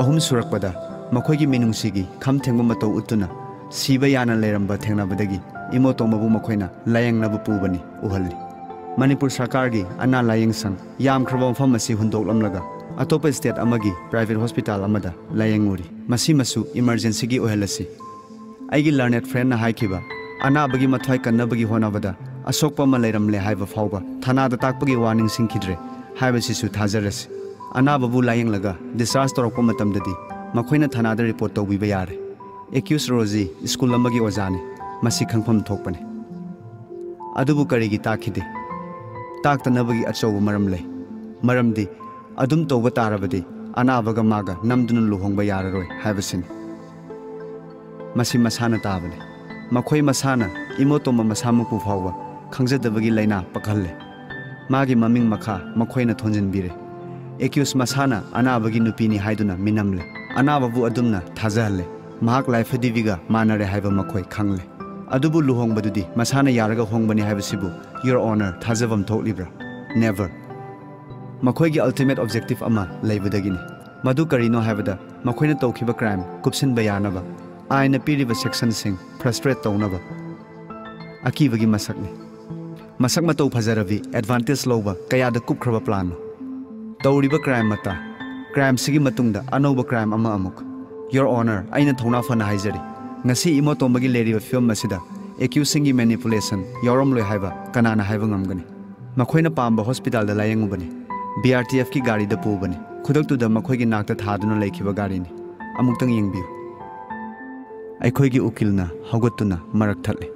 ꯑꯍꯨꯝ ꯁꯨꯔꯛꯄꯗ, ꯃꯈꯣꯏꯒꯤ ꯃꯤꯅꯨꯡꯁꯤꯒꯤ ꯈꯝ ꯊꯦꯡꯕ ꯃꯇꯧ ꯎꯠꯇꯨꯅ ꯁꯤꯕ ꯌꯥꯅ ꯂꯩꯔꯝꯕ ꯊꯦꯡꯅꯕꯗꯒꯤ ꯏꯃꯣꯇꯣꯝꯕꯕꯨ ꯃꯈꯣꯏꯅ ꯂꯥꯌꯦꯡꯅꯕ ꯄꯨꯕꯅꯤ ꯎꯍꯜꯂꯤ꯫ ꯃꯅꯤꯄꯨꯔ ꯁꯔꯀꯥꯔꯒꯤ ꯑꯅꯥ ꯂꯥꯌꯦꯡ ꯁꯪ ꯌꯥꯝꯈ꯭ꯔꯕ ꯃꯐꯝ ꯑꯁꯤ ꯍꯨꯟꯗꯣꯛꯂꯝꯂꯒ ꯑꯇꯣꯞꯄ ꯁ꯭ꯇꯦꯠ ꯑꯃꯒꯤ ꯄ꯭ꯔꯥꯏꯚꯦꯠ ꯍꯣꯁꯄꯤꯇꯥꯜ ꯑꯃꯗ ꯂꯥꯌꯦꯡꯉꯨꯔꯤ꯫ ꯃꯁꯤꯃꯁꯨ ꯏꯃꯔꯖꯦꯟꯁꯤꯒꯤ ꯑꯣꯏꯍꯜꯂꯁꯤ꯫ ꯑꯩꯒꯤ ꯂꯔꯅꯦꯠ ꯐ꯭ꯔꯦꯟꯅ ꯍꯥꯏꯈꯤꯕ, ꯑꯅꯥꯕꯒꯤ ꯃꯊ꯭ꯋꯥꯏ ꯀꯟꯅꯕꯒꯤ ꯍꯣꯠꯅꯕꯗ ꯑꯁꯣꯛꯄ ꯑꯃ ꯂꯩꯔꯝꯂꯦ ꯍꯥꯏꯕ ꯐꯥꯎꯕ ꯊꯅꯥꯗ ꯇꯥꯛꯄꯒꯤ ꯋꯥ ꯅꯤꯡꯁꯤꯡꯈꯤꯗ꯭ꯔꯦ ꯍꯥꯏꯕꯁꯤꯁꯨ ꯊꯥꯖꯔꯁꯤ꯫ ꯑꯅꯥꯕꯕꯨ ꯂꯥꯌꯦꯡꯂꯒ ꯗꯤꯁꯆꯥꯔꯖ ꯇꯧꯔꯛꯄ ꯃꯇꯝꯗꯗꯤ ꯃꯈꯣꯏꯅ ꯊꯅꯥꯗ ꯔꯤꯄꯣꯔꯠ ꯇꯧꯕꯤꯕ ꯌꯥꯔꯦ꯫ ꯑꯦꯀ꯭ꯌꯨꯁ ꯔꯣꯖꯤ ꯁ꯭ꯀꯨꯜ ꯑꯃꯒꯤ ꯑꯣꯖꯥꯅꯤ꯫ ꯃꯁꯤ ꯈꯪꯐꯝ ꯊꯣꯛꯄꯅꯤ꯫ ꯑꯗꯨꯕꯨ ꯀꯔꯤꯒꯤ ꯇꯥꯛꯈꯤꯗꯦ? ꯇꯥꯛꯇꯅꯕꯒꯤ ꯑꯆꯧꯕ ꯃꯔꯝ ꯂꯩ꯫ ꯃꯔꯝꯗꯤ ꯑꯗꯨꯝ ꯇꯧꯕ ꯇꯥꯔꯕꯗꯤ ꯑꯅꯥꯕꯒ ꯃꯥꯒ ꯅꯝꯗꯨꯅ ꯂꯨꯍꯣꯡꯕ ꯌꯥꯔꯔꯣꯏ ꯍꯥꯏꯕꯁꯤꯅꯤ꯫ ꯃꯁꯤ ꯃꯁꯥꯅ ꯇꯥꯕꯅꯤ꯫ ꯃꯈꯣꯏ ꯃꯁꯥꯅ ꯏꯃꯣꯇꯣꯝꯕ ꯃꯁꯥꯃꯛꯄꯨ ꯐꯥꯎꯕ ꯈꯪꯖꯗꯕꯒꯤ ꯂꯥꯏꯅꯥ ꯄꯛꯍꯜꯂꯦ꯫ ꯃꯥꯒꯤ ꯃꯃꯤꯡ ꯃꯈꯥ ꯃꯈꯣꯏꯅ ꯊꯣꯟꯖꯤꯟꯕꯤꯔꯦ꯫ ꯑꯦꯀ꯭ꯌꯨꯁ ꯃꯁꯥꯅ ꯑꯅꯥꯕꯒꯤ ꯅꯨꯄꯤꯅꯤ ꯍꯥꯏꯗꯨꯅ ꯃꯤꯅꯝꯂꯦ꯫ ꯑꯅꯥꯕꯕꯨ ꯑꯗꯨꯝꯅ ꯊꯥꯖꯍꯜꯂꯦ꯫ ꯃꯍꯥꯛ ꯂꯥꯏꯐꯗꯤꯕꯤꯒ ꯃꯥꯟꯅꯔꯦ ꯍꯥꯏꯕ ꯃꯈꯣꯏ ꯈꯪꯂꯦ꯫ ꯑꯗꯨꯕꯨ ꯂꯨꯍꯣꯡꯕꯗꯨꯗꯤ ꯃꯁꯥꯅ ꯌꯥꯔꯒ ꯍꯣꯡꯕꯅꯤ ꯍꯥꯏꯕꯁꯤꯕꯨ, ꯌꯣꯔ ꯑꯣꯅꯔ, ꯊꯥꯖꯐꯝ ꯊꯣꯛꯂꯤꯕ꯭ꯔꯥ? ꯅꯦꯚꯔ꯫ ꯃꯈꯣꯏꯒꯤ ꯑꯜꯇꯤꯃꯦꯠ ꯑꯣꯕꯖꯦꯛꯇꯤꯚ ꯑꯃ ꯂꯩꯕꯗꯒꯤꯅꯤ꯫ ꯃꯗꯨ ꯀꯔꯤꯅꯣ ꯍꯥꯏꯕꯗ, ꯃꯈꯣꯏꯅ ꯇꯧꯈꯤꯕ ꯀ꯭ꯔꯥꯏꯝ ꯀꯨꯞꯁꯤꯟꯕ ꯌꯥꯅꯕ ꯑꯥꯏꯟꯅ ꯄꯤꯔꯤꯕ ꯁꯦꯛꯁꯟꯁꯤꯡ ꯐ꯭ꯔꯁꯇ꯭ꯔꯦꯠ ꯇꯧꯅꯕ꯫ ꯑꯀꯤꯕꯒꯤ ꯃꯁꯛꯅꯤ꯫ ꯃꯁꯛ ꯃꯇꯧ ꯐꯖꯔꯕꯤ, ꯑꯦꯗꯚꯥꯟꯇꯦꯖ ꯂꯧꯕ ꯀꯌꯥꯗ ꯀꯨꯞꯈ꯭ꯔꯕ ꯄ꯭ꯂꯥꯟꯅꯣ꯫ ꯇꯧꯔꯤꯕ ꯀ꯭ꯔꯥꯏꯝ ꯃꯇꯥ, ꯀ꯭ꯔꯥꯏꯝꯁꯤꯒꯤ ꯃꯇꯨꯡꯗ ꯑꯅꯧꯕ ꯀ꯭ꯔꯥꯏꯝ ꯑꯃ ꯑꯃꯨꯛ꯫ ꯌꯣꯔ ꯑꯣꯅꯔ, ꯑꯩꯅ ꯊꯧꯅꯥ ꯐꯅ ꯍꯥꯏꯖꯔꯤ, ꯉꯁꯤ ꯏꯃꯣꯇꯣꯝꯕꯒꯤ ꯂꯩꯔꯤꯕ ꯐꯤꯕꯝ ꯑꯁꯤꯗ ꯑꯦꯀ꯭ꯌꯨꯁꯁꯤꯡꯒꯤ ꯃꯦꯅꯤꯄꯨꯂꯦꯁꯟ ꯌꯥꯎꯔꯝꯂꯣꯏ ꯍꯥꯏꯕ ꯀꯅꯥꯅ ꯍꯥꯏꯕ ꯉꯝꯒꯅꯤ? ꯃꯈꯣꯏꯅ ꯄꯥꯝꯕ ꯍꯣꯁꯄꯤꯇꯥꯜꯗ ꯂꯥꯌꯦꯡꯉꯨꯕꯅꯤ꯫ ꯕꯤ ꯑꯥꯔ ꯇꯤ ꯑꯦꯐꯀꯤ ꯒꯥꯔꯤꯗ ꯄꯨꯕꯅꯤ꯫ ꯈꯨꯗꯛꯇꯨꯗ ꯃꯈꯣꯏꯒꯤ ꯅꯥꯛꯇ ꯊꯥꯗꯨꯅ ꯂꯩꯈꯤꯕ ꯒꯥꯔꯤꯅꯤ꯫ ꯑꯃꯨꯛꯇꯪ ꯌꯦꯡꯕꯤꯌꯨ꯫ ꯑꯩꯈꯣꯏꯒꯤ ꯎꯀꯤꯜꯅ ꯍꯧꯒꯠꯇꯨꯅ ꯃꯔꯛ ꯊꯠꯂꯦ꯫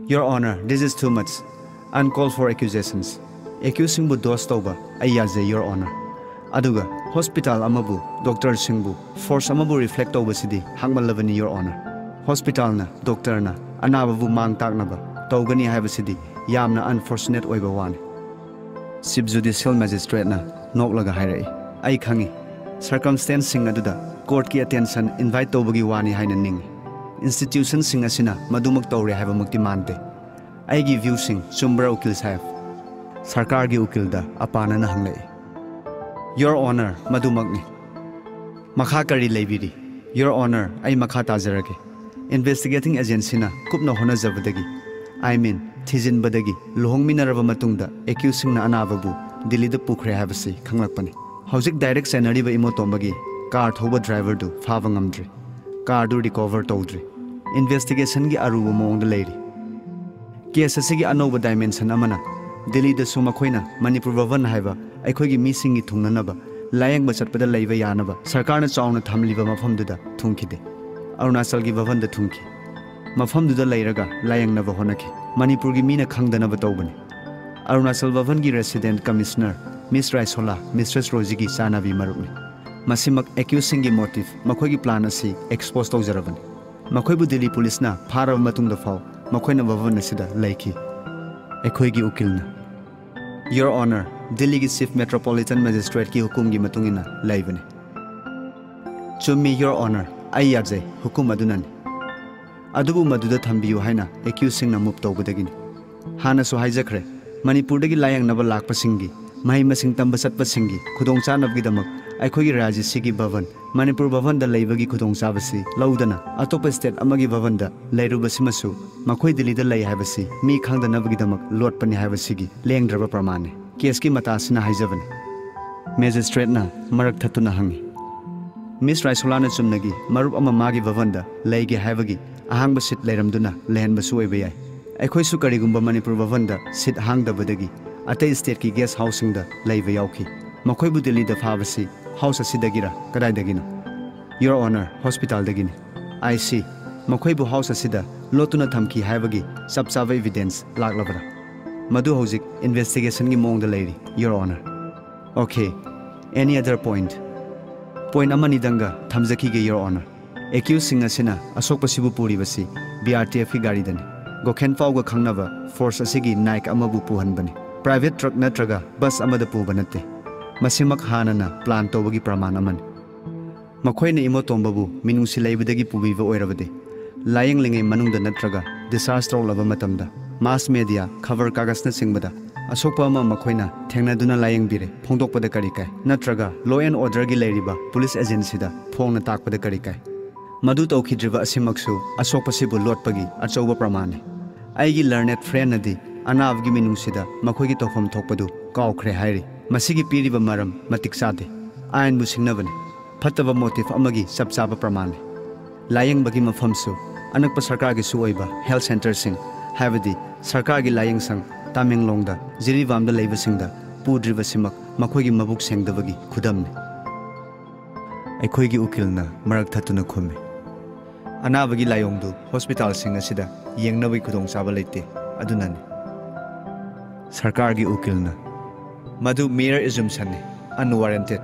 Your Honor, this is too much. Uncalled for accusations. ꯑꯦꯀ꯭ꯌꯨꯁꯁꯤꯡꯕꯨ ꯗꯣꯁ ꯇꯧꯕ ꯑꯩ ꯌꯥꯖꯩ, ꯌꯣꯔ ꯑꯣꯅꯔ꯫ ꯑꯗꯨꯒ ꯍꯣꯁꯄꯤꯇꯥꯜ ꯑꯃꯕꯨ, ꯗꯣꯛꯇꯔꯁꯤꯡꯕꯨ, ꯐꯣꯔꯁ ꯑꯃꯕꯨ ꯔꯤꯐ꯭ꯂꯦꯛ ꯇꯧꯕꯁꯤꯗꯤ ꯍꯥꯡꯃꯜꯂꯕꯅꯤ, ꯌꯣꯔ ꯑꯣꯅꯔ꯫ ꯍꯣꯁꯄꯤꯇꯥꯜꯅ ꯗꯣꯛꯇꯔꯅ ꯑꯅꯥꯕꯕꯨ ꯃꯥꯡ ꯇꯥꯛꯅꯕ ꯇꯧꯒꯅꯤ ꯍꯥꯏꯕꯁꯤꯗꯤ ꯌꯥꯝꯅ ꯑꯟꯐꯣꯔꯆꯨꯅꯦꯠ ꯑꯣꯏꯕ ꯋꯥꯅꯤ꯫ ꯆꯤꯐ ꯖꯨꯗꯤꯁꯤꯌꯦꯜ ꯃꯦꯖꯤꯁꯇ꯭ꯔꯦꯠꯅ ꯅꯣꯛꯂꯒ ꯍꯥꯏꯔꯛꯏ, ꯑꯩ ꯈꯪꯏ, ꯁꯔꯀꯝꯁꯇꯦꯟꯁꯁꯤꯡ ꯑꯗꯨꯗ ꯀꯣꯔꯠꯀꯤ ꯑꯇꯦꯟꯁꯟ ꯏꯟꯚꯥꯏꯠ ꯇꯧꯕꯒꯤ ꯋꯥꯅꯤ ꯍꯥꯏꯅ ꯅꯤꯡꯏ꯫ ꯏꯟꯁꯇꯤꯇ꯭ꯌꯨꯁꯟꯁꯤꯡ ꯑꯁꯤꯅ ꯃꯗꯨꯃꯛ ꯇꯧꯔꯦ ꯍꯥꯏꯕꯃꯛꯇꯤ ꯃꯥꯟꯗꯦ꯫ ꯑꯩꯒꯤ ꯚ꯭ꯌꯨꯁꯤꯡ ꯆꯨꯝꯕ꯭ꯔꯥ, ꯎꯀꯤꯜ ꯁꯥꯍꯦꯕ? ꯁꯔꯀꯥꯔꯒꯤ ꯎꯀꯤꯜꯗ ꯑꯄꯥꯅꯅ ꯍꯪꯂꯛꯏ꯫ Your honour, ꯃꯗꯨꯃꯛꯅꯤ꯫ ꯃꯈꯥ ꯀꯔꯤ ꯂꯩꯕꯤꯔꯤ? ꯌꯣꯔ ꯑꯣꯅꯔ, ꯑꯩ ꯃꯈꯥ ꯇꯥꯖꯔꯒꯦ꯫ ꯏꯟꯚꯦꯁꯇꯤꯒꯦꯇꯤꯡ ꯑꯦꯖꯦꯟꯁꯤꯅ ꯀꯨꯞꯅ ꯍꯣꯠꯅꯖꯕꯗꯒꯤ, I mean, ꯊꯤꯖꯤꯟꯕꯗꯒꯤ ꯂꯨꯍꯣꯡꯃꯤꯟꯅꯔꯕ ꯃꯇꯨꯡꯗ ꯑꯦꯀ꯭ꯌꯨꯁꯁꯤꯡꯅ ꯑꯅꯥꯕꯕꯨ ꯗꯤꯜꯂꯤꯗ ꯄꯨꯈ꯭ꯔꯦ ꯍꯥꯏꯕꯁꯤ ꯈꯪꯂꯛꯄꯅꯤ꯫ ꯍꯧꯖꯤꯛ ꯗꯥꯏꯔꯦꯛ ꯆꯦꯟꯅꯔꯤꯕ ꯏꯃꯣꯇꯣꯝꯕꯒꯤ ꯀꯥꯔ ꯊꯧꯕ ꯗ꯭ꯔꯥꯏꯚꯔꯗꯨ ꯐꯥꯕ ꯉꯝꯗ꯭ꯔꯤ꯫ ꯀꯥꯔꯗꯨ ꯔꯤꯀꯣꯚꯔ ꯇꯧꯗ꯭ꯔꯤ꯫ ꯏꯟꯚꯦꯁꯇꯤꯒꯦꯁꯟꯒꯤ ꯑꯔꯨꯕ ꯃꯑꯣꯡꯗ ꯂꯩꯔꯤ꯫ ꯀꯦꯁ ꯑꯁꯤꯒꯤ ꯑꯅꯧꯕ ꯗꯥꯏꯃꯦꯟꯁꯟ ꯑꯃꯅ ꯗꯤꯜꯂꯤꯗꯁꯨ ꯃꯈꯣꯏꯅ ꯃꯅꯤꯄꯨꯔ ꯚꯕꯟ ꯍꯥꯏꯕ ꯑꯩꯈꯣꯏꯒꯤ ꯃꯤꯁꯤꯡꯒꯤ ꯊꯨꯡꯅꯅꯕ ꯂꯥꯌꯦꯡꯕ ꯆꯠꯄꯗ ꯂꯩꯕ ꯌꯥꯅꯕ ꯁꯔꯀꯥꯔꯅ ꯆꯥꯎꯅ ꯊꯝꯂꯤꯕ ꯃꯐꯝꯗꯨꯗ ꯊꯨꯡꯈꯤꯗꯦ꯫ ꯑꯔꯨꯅꯥꯆꯜꯒꯤ ꯚꯕꯟꯗ ꯊꯨꯡꯈꯤ꯫ ꯃꯐꯝꯗꯨꯗ ꯂꯩꯔꯒ ꯂꯥꯌꯦꯡꯅꯕ ꯍꯣꯠꯅꯈꯤ꯫ ꯃꯅꯤꯄꯨꯔꯒꯤ ꯃꯤꯅ ꯈꯪꯗꯅꯕ ꯇꯧꯕꯅꯤ꯫ ꯑꯔꯨꯅꯥꯆꯜ ꯚꯕꯟꯒꯤ ꯔꯦꯁꯤꯗꯦꯟꯠ ꯀꯃꯤꯁꯅꯔ ꯃꯤꯁ ꯔꯥꯏꯁꯣꯂꯥ, ꯃꯤꯁꯇ꯭ꯔꯦꯁ ꯔꯣꯖꯤꯒꯤ ꯆꯥꯅꯕꯤ ꯃꯔꯨꯞꯅꯤ꯫ ꯃꯁꯤꯃꯛ ꯑꯦꯀ꯭ꯌꯨꯁꯁꯤꯡꯒꯤ ꯃꯣꯇꯤꯚ, ꯃꯈꯣꯏꯒꯤ ꯄ꯭ꯂꯥꯟ ꯑꯁꯤ ꯑꯦꯛꯁꯄꯣꯖ ꯇꯧꯖꯔꯕꯅꯤ꯫ ꯃꯈꯣꯏꯕꯨ ꯗꯤꯜꯂꯤ ꯄꯨꯂꯤꯁꯅ ꯐꯥꯔꯕ ꯃꯇꯨꯡꯗ ꯐꯥꯎ ꯃꯈꯣꯏꯅ ꯚꯕꯟ ꯑꯁꯤꯗ ꯂꯩꯈꯤ꯫ ꯑꯩꯈꯣꯏꯒꯤ ꯎꯀꯤꯜꯅ, Your Honor, ꯗꯤꯜꯂꯤꯒꯤ ꯆꯤꯐ ꯃꯦꯇ꯭ꯔꯣꯄꯣꯂꯤꯇꯟ ꯃꯦꯖꯤꯁꯇ꯭ꯔꯦꯠꯀꯤ ꯍꯨꯀꯨꯝꯒꯤ ꯃꯇꯨꯡ ꯏꯟꯅ ꯂꯩꯕꯅꯤ꯫ ꯆꯨꯝꯃꯤ, Your Honor, ꯑꯩ ꯌꯥꯖꯩ, ꯍꯨꯀꯨꯝ ꯑꯗꯨꯅꯅꯤ꯫ ꯑꯗꯨꯕꯨ ꯃꯗꯨꯗ ꯊꯝꯕꯤꯌꯨ ꯍꯥꯏꯅ ꯑꯦꯀ꯭ꯌꯨꯁꯁꯤꯡꯅ ꯃꯨꯚ ꯇꯧꯕꯗꯒꯤꯅꯤ꯫ ꯍꯥꯟꯅꯁꯨ ꯍꯥꯏꯖꯈ꯭ꯔꯦ, ꯃꯅꯤꯄꯨꯔꯗꯒꯤ ꯂꯥꯌꯦꯡꯅꯕ ꯂꯥꯛꯄꯁꯤꯡꯒꯤ, ꯃꯍꯩ ꯃꯁꯤꯡ ꯇꯝꯕ ꯆꯠꯄꯁꯤꯡꯒꯤ ꯈꯨꯗꯣꯡꯆꯥꯅꯕꯒꯤꯗꯃꯛ ꯑꯩꯈꯣꯏꯒꯤ ꯔꯥꯖ꯭ꯌꯁꯤꯒꯤ ꯚꯕꯟ, ꯃꯅꯤꯄꯨꯔ ꯚꯕꯟꯗ ꯂꯩꯕꯒꯤ ꯈꯨꯗꯣꯡꯆꯥꯕꯁꯤ ꯂꯧꯗꯅ ꯑꯇꯣꯞꯄ ꯁ꯭ꯇꯦꯠ ꯑꯃꯒꯤ ꯚꯕꯟꯗ ꯂꯩꯔꯨꯕꯁꯤꯃꯁꯨ ꯃꯈꯣꯏ ꯗꯤꯜꯂꯤꯗ ꯂꯩ ꯍꯥꯏꯕꯁꯤ ꯃꯤ ꯈꯪꯗꯅꯕꯒꯤꯗꯃꯛ ꯂꯣꯠꯄꯅꯤ ꯍꯥꯏꯕꯁꯤꯒꯤ ꯂꯦꯡꯗ꯭ꯔꯕ ꯄ꯭ꯔꯃꯥꯟꯅꯤ꯫ ꯀꯦꯁꯀꯤ ꯃꯇꯥꯁꯤꯅ ꯍꯥꯏꯖꯕꯅꯤ꯫ ꯃꯦꯖꯤꯁꯇ꯭ꯔꯦꯠꯅ ꯃꯔꯛ ꯊꯠꯇꯨꯅ ꯍꯪꯉꯤ, ꯃꯤꯁ ꯔꯥꯏꯁꯣꯂꯥꯅ ꯆꯨꯝꯅꯒꯤ ꯃꯔꯨꯞ ꯑꯃ ꯃꯥꯒꯤ ꯚꯕꯟꯗ ꯂꯩꯒꯦ ꯍꯥꯏꯕꯒꯤ ꯑꯍꯥꯡꯕ ꯁꯤꯠ ꯂꯩꯔꯝꯗꯨꯅ ꯂꯩꯍꯟꯕꯁꯨ ꯑꯣꯏꯕ ꯌꯥꯏ꯫ ꯑꯩꯈꯣꯏꯁꯨ ꯀꯔꯤꯒꯨꯝꯕ ꯃꯅꯤꯄꯨꯔ ꯚꯕꯟꯗ ꯁꯤꯠ ꯍꯥꯡꯗꯕꯗꯒꯤ ꯑꯇꯩ ꯁ꯭ꯇꯦꯠꯀꯤ ꯒꯦꯁ ꯍꯥꯎꯁꯁꯤꯡꯗ ꯂꯩꯕ ꯌꯥꯎꯈꯤ꯫ ꯃꯈꯣꯏꯕꯨ ꯗꯤꯜꯂꯤꯗ ꯐꯥꯕꯁꯤ ꯍꯥꯎꯁ ꯑꯁꯤꯗꯒꯤꯔ ꯀꯗꯥꯏꯗꯒꯤꯅꯣ? Your Honor, ꯍꯣꯁꯄꯤꯇꯥꯜꯗꯒꯤꯅꯤ꯫ I see꯫ ꯃꯈꯣꯏꯕꯨ ꯍꯥꯎꯁ ꯑꯁꯤꯗ ꯂꯣꯠꯇꯨꯅ ꯊꯝꯈꯤ ꯍꯥꯏꯕꯒꯤ ꯆꯞ ꯆꯥꯕ ꯏꯚꯤꯗꯦꯟꯁ ꯂꯥꯛꯂꯕ꯭ꯔꯥ? ꯃꯗꯨ ꯍꯧꯖꯤꯛ ꯏꯟꯚꯦꯁꯇꯤꯒꯦꯁꯟꯒꯤ ꯃꯑꯣꯡꯗ ꯂꯩꯔꯤ, Your Honor꯫ Okay, any other point? Point ꯑꯃꯅꯤꯗꯪꯒ ꯊꯝꯖꯈꯤꯒꯦ, Your Honor꯫ ꯑꯦꯀ꯭ꯌꯨꯁꯁꯤꯡ ꯑꯁꯤꯅ ꯑꯁꯣꯛꯄꯁꯤꯕꯨ ꯄꯨꯔꯤꯕꯁꯤ ꯕꯤ ꯑꯥꯔ ꯇꯤ ꯑꯦꯐꯀꯤ ꯒꯥꯔꯤꯗꯅꯤ꯫ ꯒꯣꯈꯦꯟ ꯐꯥꯎꯒ ꯈꯪꯅꯕ ꯐꯣꯔꯁ ꯑꯁꯤꯒꯤ ꯅꯥꯏꯛ ꯑꯃꯕꯨ ꯄꯨꯍꯟꯕꯅꯤ꯫ ꯄ꯭ꯔꯥꯏꯚꯦꯠ ꯇ꯭ꯔꯛ ꯅꯠꯇ꯭ꯔꯒ ꯕꯁ ꯑꯃꯗ ꯄꯨꯕ ꯅꯠꯇꯦ꯫ ꯃꯁꯤꯃꯛ ꯍꯥꯟꯅꯅ ꯄ꯭ꯂꯥꯟ ꯇꯧꯕꯒꯤ ꯄ꯭ꯔꯃꯥꯟ ꯑꯃꯅꯤ꯫ ꯃꯈꯣꯏꯅ ꯏꯃꯣꯇꯣꯝꯕꯕꯨ ꯃꯤꯅꯨꯡꯁꯤ ꯂꯩꯕꯗꯒꯤ ꯄꯨꯕꯤꯕ ꯑꯣꯏꯔꯕꯗꯤ, ꯂꯥꯌꯦꯡꯂꯤꯉꯩ ꯃꯅꯨꯡꯗ ꯅꯠꯇ꯭ꯔꯒ ꯗꯤꯁꯆꯥꯔꯖ ꯇꯧꯔꯛꯂꯕ ꯃꯇꯝꯗ ꯃꯥꯁ ꯃꯦꯗꯤꯌꯥ, ꯈꯕꯔ ꯀꯥꯒꯖꯅꯆꯤꯡꯕꯗ ꯑꯁꯣꯛꯄ ꯑꯃ ꯃꯈꯣꯏꯅ ꯊꯦꯡꯅꯗꯨꯅ ꯂꯥꯌꯦꯡꯕꯤꯔꯦ ꯐꯣꯡꯗꯣꯛꯄꯗ ꯀꯔꯤ ꯀꯥꯏ? ꯅꯠꯇ꯭ꯔꯒ ꯂꯣ ꯑꯦꯟ ꯑꯣꯔꯗꯔꯒꯤ ꯂꯩꯔꯤꯕ ꯄꯨꯂꯤꯁ ꯑꯦꯖꯦꯟꯁꯤꯗ ꯐꯣꯡꯅ ꯇꯥꯛꯄꯗ ꯀꯔꯤ ꯀꯥꯏ? ꯃꯗꯨ ꯇꯧꯈꯤꯗ꯭ꯔꯤꯕ ꯑꯁꯤꯃꯛꯁꯨ ꯑꯁꯣꯛꯄꯁꯤꯕꯨ ꯂꯣꯠꯄꯒꯤ ꯑꯆꯧꯕ ꯄ꯭ꯔꯃꯥꯟꯅꯤ꯫ ꯑꯩꯒꯤ learned friendꯅꯗꯤ ꯑꯅꯥꯕꯒꯤ ꯃꯤꯅꯨꯡꯁꯤꯗ ꯃꯈꯣꯏꯒꯤ ꯇꯧꯐꯝ ꯊꯣꯛꯄꯗꯨ ꯀꯥꯎꯈ꯭ꯔꯦ ꯍꯥꯏꯔꯤ꯫ ꯃꯁꯤꯒꯤ ꯄꯤꯔꯤꯕ ꯃꯔꯝ ꯃꯇꯤꯛ ꯆꯥꯗꯦ꯫ ꯑꯥꯏꯟꯕꯨ ꯁꯤꯡꯅꯕꯅꯤ꯫ ꯐꯠꯇꯕ motive ꯑꯃꯒꯤ ꯆꯞ ꯆꯥꯕ ꯄ꯭ꯔꯃꯥꯟꯅꯤ꯫ ꯂꯥꯌꯦꯡꯕꯒꯤ ꯃꯐꯝꯁꯨ ꯑꯅꯛꯄ ꯁꯔꯀꯥꯔꯒꯤꯁꯨ ꯑꯣꯏꯕ health centreꯁꯤꯡ, ꯍꯥꯏꯕꯗꯤ ꯁꯔꯀꯥꯔꯒꯤ ꯂꯥꯌꯦꯡꯁꯪ ꯇꯥꯃꯦꯡꯂꯣꯡꯗ ꯖꯤꯔꯤꯕꯥꯝꯗ ꯂꯩꯕꯁꯤꯡꯗ ꯄꯨꯗ꯭ꯔꯤꯕꯁꯤꯃꯛ ꯃꯈꯣꯏꯒꯤ ꯃꯕꯨꯛ ꯁꯦꯡꯗꯕꯒꯤ ꯈꯨꯗꯝꯅꯤ꯫ ꯑꯩꯈꯣꯏꯒꯤ ꯎꯀꯤꯜꯅ ꯃꯔꯛ ꯊꯠꯇꯨꯅ ꯈꯨꯝꯃꯤ, "ꯑꯅꯥꯕꯒꯤ ꯂꯥꯏꯑꯣꯡꯗꯨ hospitalꯁꯤꯡ ꯑꯁꯤꯗ ꯌꯦꯡꯅꯕꯒꯤ ꯈꯨꯗꯣꯡꯆꯥꯕ ꯂꯩꯇꯦ, ꯑꯗꯨꯅꯅꯤ꯫" ꯁꯔꯀꯥꯔꯒꯤ ꯎꯀꯤꯜꯅ, "ꯃꯗꯨ mere assumptionꯅꯤ, unwarranted꯫